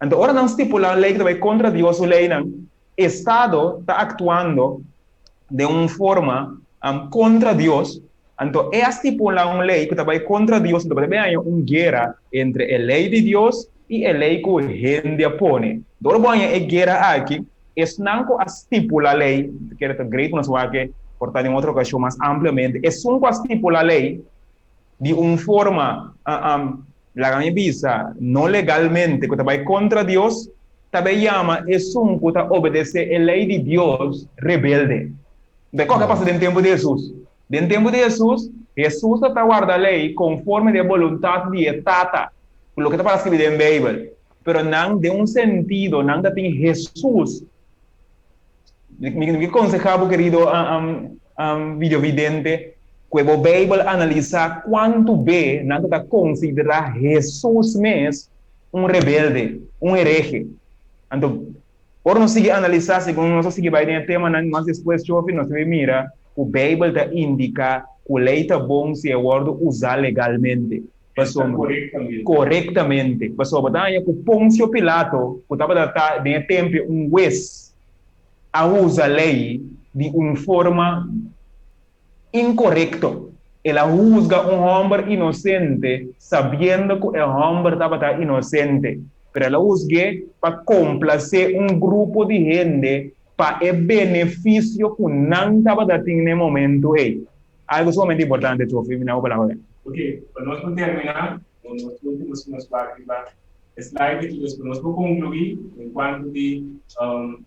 Anto ora nan stipula un ley cu ta bay contra Dios su leynan, Estado ta actuando den un forma contra Dios. Anto e a stipula un ley cu ta bay contra Dios, anto bo ta bay haña un guera entre e ley di Dios y e ley cu hende a pone. Anto ora bo haña e guera aki, Esnan ku a stipula lei, ta kere ta great ku nos wak e por ta den otro okashon mas ampliamente, esun ku a stipula lei di un forma, laga mi bisa, no legalmente, ku ta bai kontra Dios, ta bai yama esun ku ta obedesé e lei di Dios rebelde. Enton, kiko a pasa den tempu di Hesus? Den tempu di Hesus, Hesus ta ta warda lei konforme di e boluntat di e Tata, ku loke ta para skibí den Beibel. Pero nan, den un sentido, nan ta tin Hesus. Mi ke konsehá bo, kerido videovidente, ku e bo Beibel analisá kuantu be nan ta ta konsiderá Hesus mes un rebelde, un herehe. Anto, ora nos sigui analisá, segun nos a sigui bai den e temanan mas despues, Chofi, nos ta bin mira ku Beibel ta indiká ku lei ta bon si e wòrdu usá legalmente. Pasobra, korektamente. Pasobra bo ta haña ku Ponsio Pilato, ku tabata ta den e tempio un hues, a usa lei di un forma inkorekto. El a husga un hòmber inosente sabiendo ku e hòmber tabata inosente, pero el a husg'é pa komplasé un grupo di hende pa e benefisio ku nan tabata tin na e momentu ei. Algo sumamente importante, Chofi, mi na bo palabra. Ok, pa nos por terminá ku nos último si nos wak riba e slide aki, pues pa nos por konkluí en kuantu di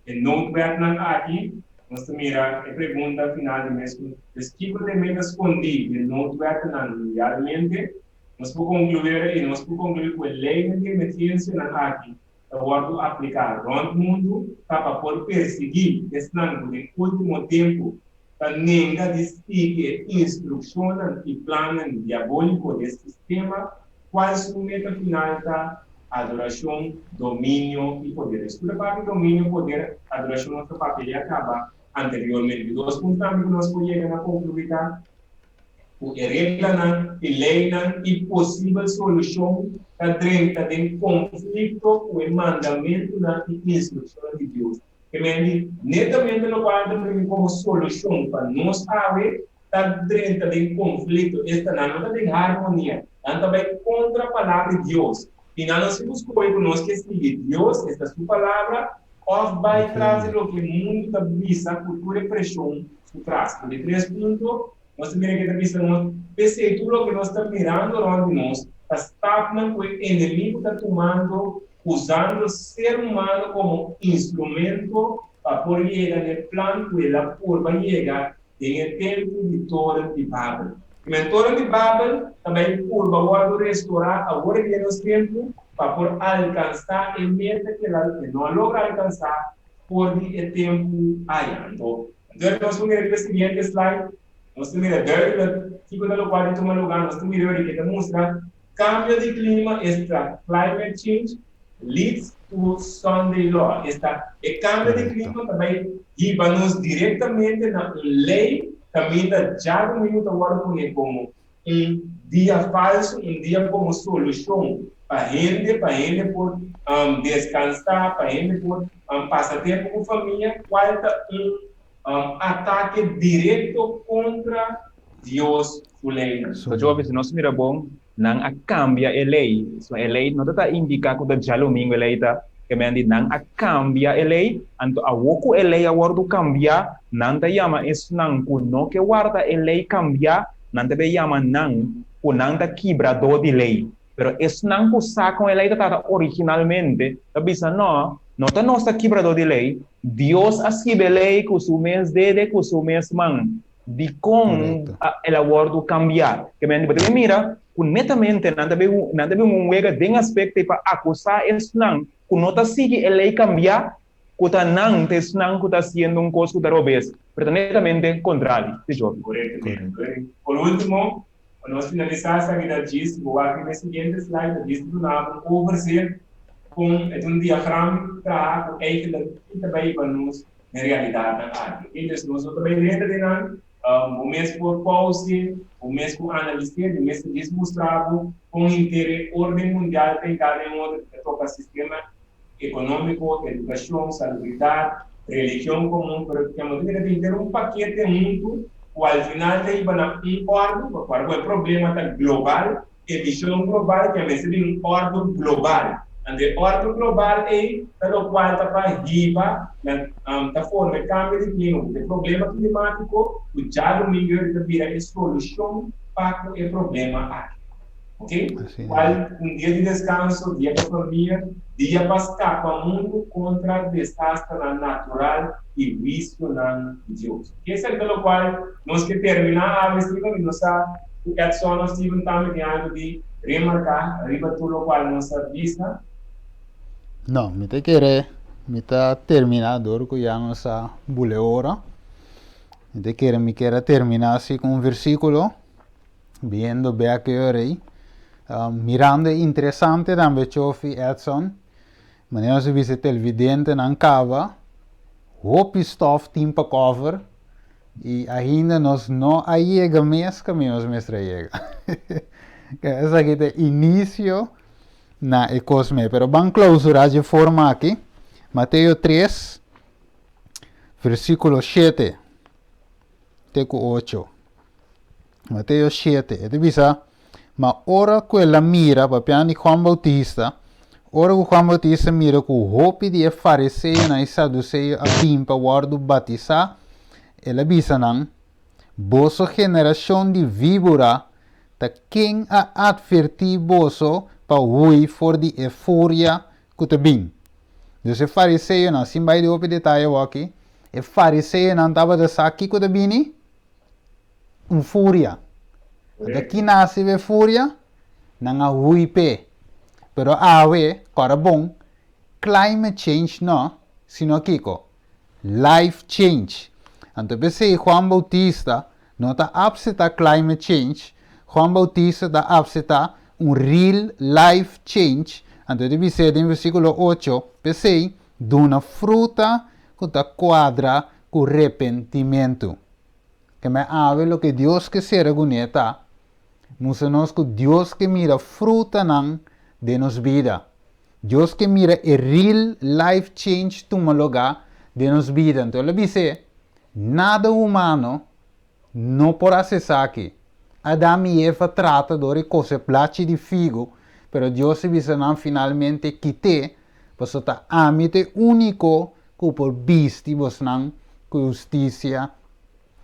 e noodwetnan aki, nos ta mira e pregunta final di mes ku, pues kiko ta e meta skondí di e noodwetnan mundialmente? Nos por konkluí i nos por konkluí ku e leinan di emergensianan aki ta wòrdu apliká rònt mundu ta pa por persiguí esnan ku den último tempu ta nenga di sigui e instrukshonnan i plannan diabóliko di e sistema kual su meta final ta adorashon, dominio i poder. Esku ta papia dominio, poder, adorashon nos ta papia ya kaba anteriormente. Di dos punto tambe ku nos por yega na konkluí ta ku e reglanan i leinan i posibel solushon ta drenta den konflikto ku e mandamentunan i instrukshonnan di Dios. Ke men di, netamente lokual ta bini komo solushon pa nos awe ta drenta den konflikto, esta nan no ta den harmonia, nan ta bai kontra Palabra di Dios. I nan no sibi skohe ku nos ke sigui Dios, esta Su Palabra, òf bai tras di loke mundu ta bisa ku tur e preshon su tras. Ku di tres punto, Nos ta mira ke ta bisa nos, P'esei tur loke nos ta mirando rònt di nos ta stapnan ku e enemigu ta tumando usando ser humano komo instrumento pa por yega n'e plan ku el a purba yega den e tempu di Toren di Babel. Primer Toren di Babel ta bai purba wòrdu restorá awor den nos tempu pa por alkansá e meta ku el a e no a logra alkansá for di e tempu aya. Anto, entonces nos por mira riba e siguiente slide, nos ta mira duidelijk kiko ta lokual di tuma lugar, nos ta mira ori ke ta mustra kambio di klima, esta climate change leads to Sunday law, esta e kambio di klima ta bai hiba nos direktamente na un lei kaminda djadumingu ta wòrdu pone komo un dia falso, un dia komo solushon pa hende, pa hende por deskansá, pa hende por pasa tempu ku famia, kual ta un atake direkto kontra Dios su leinan. So Jovi, si nos mira bon, nan a kambia e lei. So e lei no ta ta indiká ku ta djalumingu e lei ta, ke men di nan a kambia e lei, anto awor ku e lei a wòrdu kambiá, nan ta yama esnan ku no ke warda e lei kambiá, Nan ta bay yama nan cu nan ta kibrador di ley. Pero esnan cu sa con e ley ta trata originalmente ta bisa, No, no ta nos ta kibrador di ley. Dios a skibi e ley cu su mes dede, cu su mes man. Dicon el a wordo cambia? Ke men bo ta bay mira cu netamente nan ta bay nan ta bay un wega den aspecto pa acusa esnan cu no ta sigui e ley cambia Ku ta nan ta esnan ku ta hasiendo un kos ku ta robes, pero ta netamente kontrali, si Job. Korekto, korekto. Por ultimo, pa nos finalisá esaki ta djis, bo wak riba e siguiente slide, ta djis duna bo un overzicht kon e ta un diagram traha ku eigenlijk ki ta bai pa nos den realidatnan aki. Oke, dus nos no ta bai drenta den nan, bo mes por pause, bo mes por analis'é, mi mes ta djis mustra bo kon henter e orden mundial ta hinká den otro, ta toka sistema ekonómiko, edukashon, salubridat, religion komun, pero kemo ta mira tin henter un pakete huntu ku al final ta hiba na un òrdu, pasobra ku e problema ta global, e vishon global ke mester bin un òrdu global. Anto e òrdu global ei ta lokual ta pa hiba na ta forma e kambio di klima, ku e problema klimátiko ku djadumingu yori ta bira e solushon pa ku e problema aki. Ok? Cual un dia di descanso, dia pa famia, dia pa scapa mundo contra desasternan natural y huicionan di Dios. Ok, esaki ta locual nos ke termina awe, Steven, y nos sa cu Edson of Steven tambe tin algo di remarca riba tur locual nos a bisa. No, mi ta kere mi ta termina dor cu ya nos a bule ora. Mi ta kere mi kier a termina asi cu un versiculo. Biendo bek e ora ei. Mirando e interesante tambe Chofi Edson, manera nos a bisa e televidentenan kaba, hopi stof tin pa cover i ainda nos no a yega mes kaminda nos mester a yega. Esaki ta e inicio na e kos mes. Pero ban clausura dje forma aki, Mateo 3, versiculo 7 te ku 8. Mateo 7, e ta bisa, Ma ora ku el a mira, papiando di Juan Bautista, ora ku Juan Bautista mira ku hopi di e fariseonan i saduseo a bin pa wòrdu batisá, el a bisa nan, Boso generashon di víbora, ta ken a atvertí boso pa hui for di e furia ku ta bin? Dus e fariseonan, sin bai di hopi detaye awor aki, e fariseonan tabata sa kiko ta bini? Un furia. Anto ki nase be furia? Nan a hui p'e. Pero awe, kòrda bon, climate change no, sino kiko? Life change. Anto p'esei Juan Bautista no ta apseptá climate change, Juan Bautista ta apseptá un real life change. Anto e ta bis'é den versíkulo ocho, P'esei, duna fruta ku ta kuadra ku repentimentu. Kemey awe loke Dios ke sera kuné ta mustra nos ku Dios ke mira frutanan den nos bida. Dios ke mira e real life change tuma lugá den nos bida. Anto el a bis'é, Nada humano no por hasi esaki. Adam i Eva trata dor di kose plachi di figu, pero Dios a bisa nan finalmente kit'é, pasobra ta ami ta e úniko ku por bisti bosnan ku e hustisia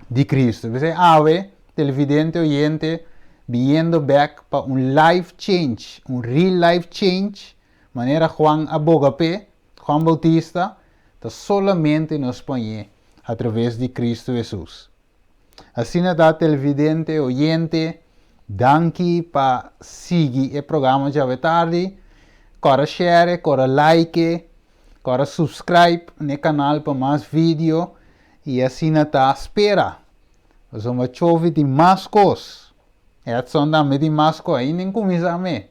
di Cristo. P'esei awe, televidente oyente, biniendo bek pa un life change, un real life change, manera Juan a boga p'e, Juan Bautista, ta solamente nos poñ'é a traves di Cristo Jesus. Asina ta, televidente oyente, danki pa sigui e programa djawe tardi. Kòrda share, kòrda like, kòrda subscribe n'e kanal pa mas video i asina ta spera. Pasobra Chovi tin mas kos. Edson tambe tin mas kos. Ainda N kuminsá me.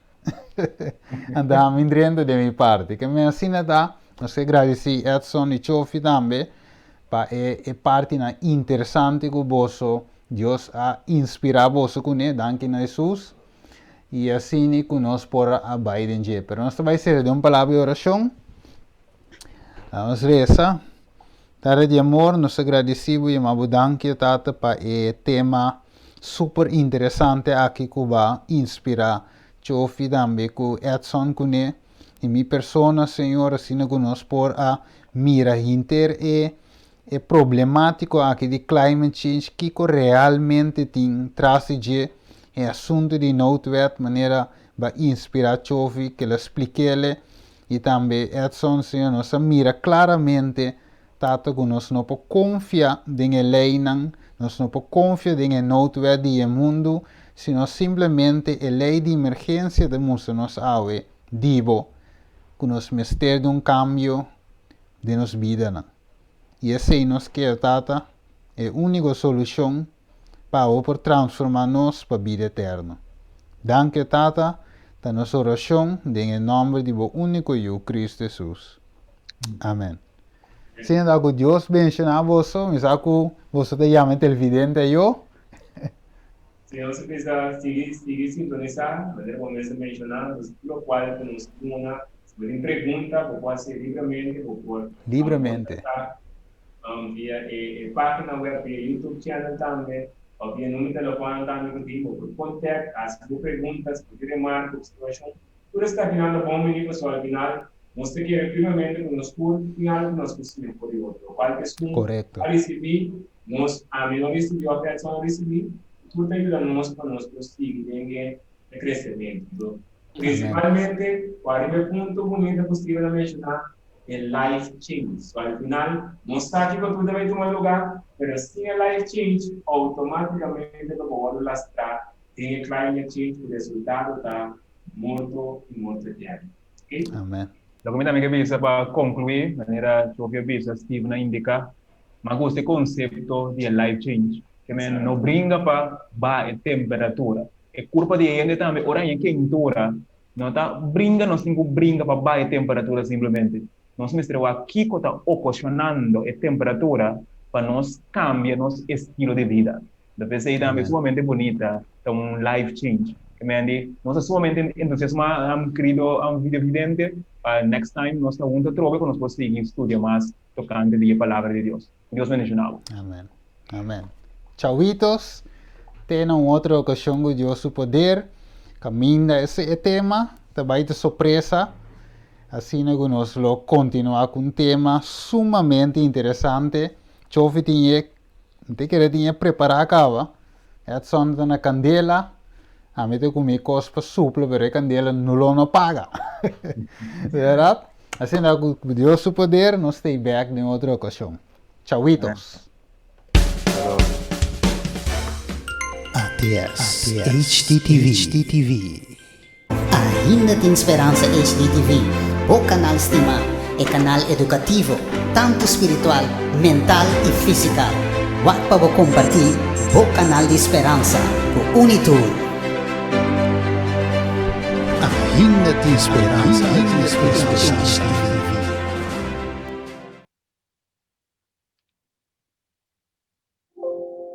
Anto ami drenta den mi parti. Ke men asina ta, nos ke gradisí Edson i Chofi tambe pa e e partinan interesante ku boso Dios a inspirá boso kuné, danki na Hesus, i asina ku nos por a bai den dje. Pero nos ta bai sera den un palabra di orashon. Nos resa. Tata di amor, nos ta gradisí bo i yama bo danki, o Tata, pa e tema super interesante aki ku bo a inspirá Chofi tambe ku Edson kuné i mi persona, Señor, asina ku nos por a mira hinter e e problemátiko aki di climate change, kiko realmente tin tras di dje, e asuntu di noodwet, manera bo a inspirá Chofi, ke lo splik'ele. I tambe Edson, Señor, nos a mira claramente, Tata, cu nos no por confia den e leynan, nos no por confia den e noodwet di e mundu, sino simplemente e ley di emergencia ta mustra nos awe, di Bo, cu nos mester di un cambio den nos bidanan. I esey nos kier, Tata, e unico solucion pa Bo por transforma nos pa bida eterno. Danki, Tata, ta nos oracion den e nomber di Bo unico Yu, Cristo Jesus. Amen. Siña ta cu Dios benciona boso, mi sa cu boso ta yama e televidente ayo. Si nos a bisa sigui sigui sintonisa, manera bo mes a menciona, nos tur locual cu nos duna, si bo tin pregunta, bo por haci libremente, bo por Libremente. contacta Via e página web, via YouTube channel tambe, òf via numero telefòn tambe ku tin, bo por kontèkt, hasi bo pregunta, si bo tin remarka, opservashon, tur esakinan ta bon bini pasobra al final nos ta kere firmemente ku nos tur tin algu ku nos por siña for di otro. Lokual ku esun a risibí, nos, ami no risibí òf Edson a risibí, tur ta yuda nos pa nos por sigui den e kresementu. Anto, prinsipalmente, wak riba e punto bunita ku Steven a menshoná, e life change. So al final nos sa kiko tur ta bay tuma lugar, pero sin e life change automaticamente lo bo wordo lastra den e climate change cu resultado ta morto y morto eterno. Ok? Amen. Loke mi tambe ke bisa pa conclui, manera Chofi a bisa, Steven a indica, mi a gusta e concepto di e life change. Ke men no bringa pa baha e temperatura. E curpa di e hende tambe ora haña kentura, No ta bringa nos tin ku bringa pa baha e temperatura simplemente. Nos mester wak kiko ta okoshonando e temperatura pa nos kambia nos estilo di bida. Ta p'esei tambe sumamente bunita ta un life change. Ke men di nos ta sumamente entusiasmá kerido videovidente pa next time nos ta huntu atrobe ku nos por sigui studia mas tokante di e palabra di Dios. Ku Dios bendiciona bo. Amen. Amen. Chawitos, te na un otro ocasion cu Dios su poder, caminda ese e tema, ta bay ta sorpresa, asina cu nos lo continua cu un tema sumamente interesante. Chofi tin e, mi ta kere tin e prepara caba, Edson ta na candela, ami ta cu mi cos pa supla, pero e candela no lo no paga. Verdad? Asina cu Dios su poder nos stay back den otro ocasion. Chawitos. ATS HDTV. Ainda Tin Speransa HDTV, bo kanal stimá, e kanal edukativo, tantu spiritual, mental i físikal. Wak pa bo kompartí bo kanal di speransa ku un i tur. Ainda tin speransa.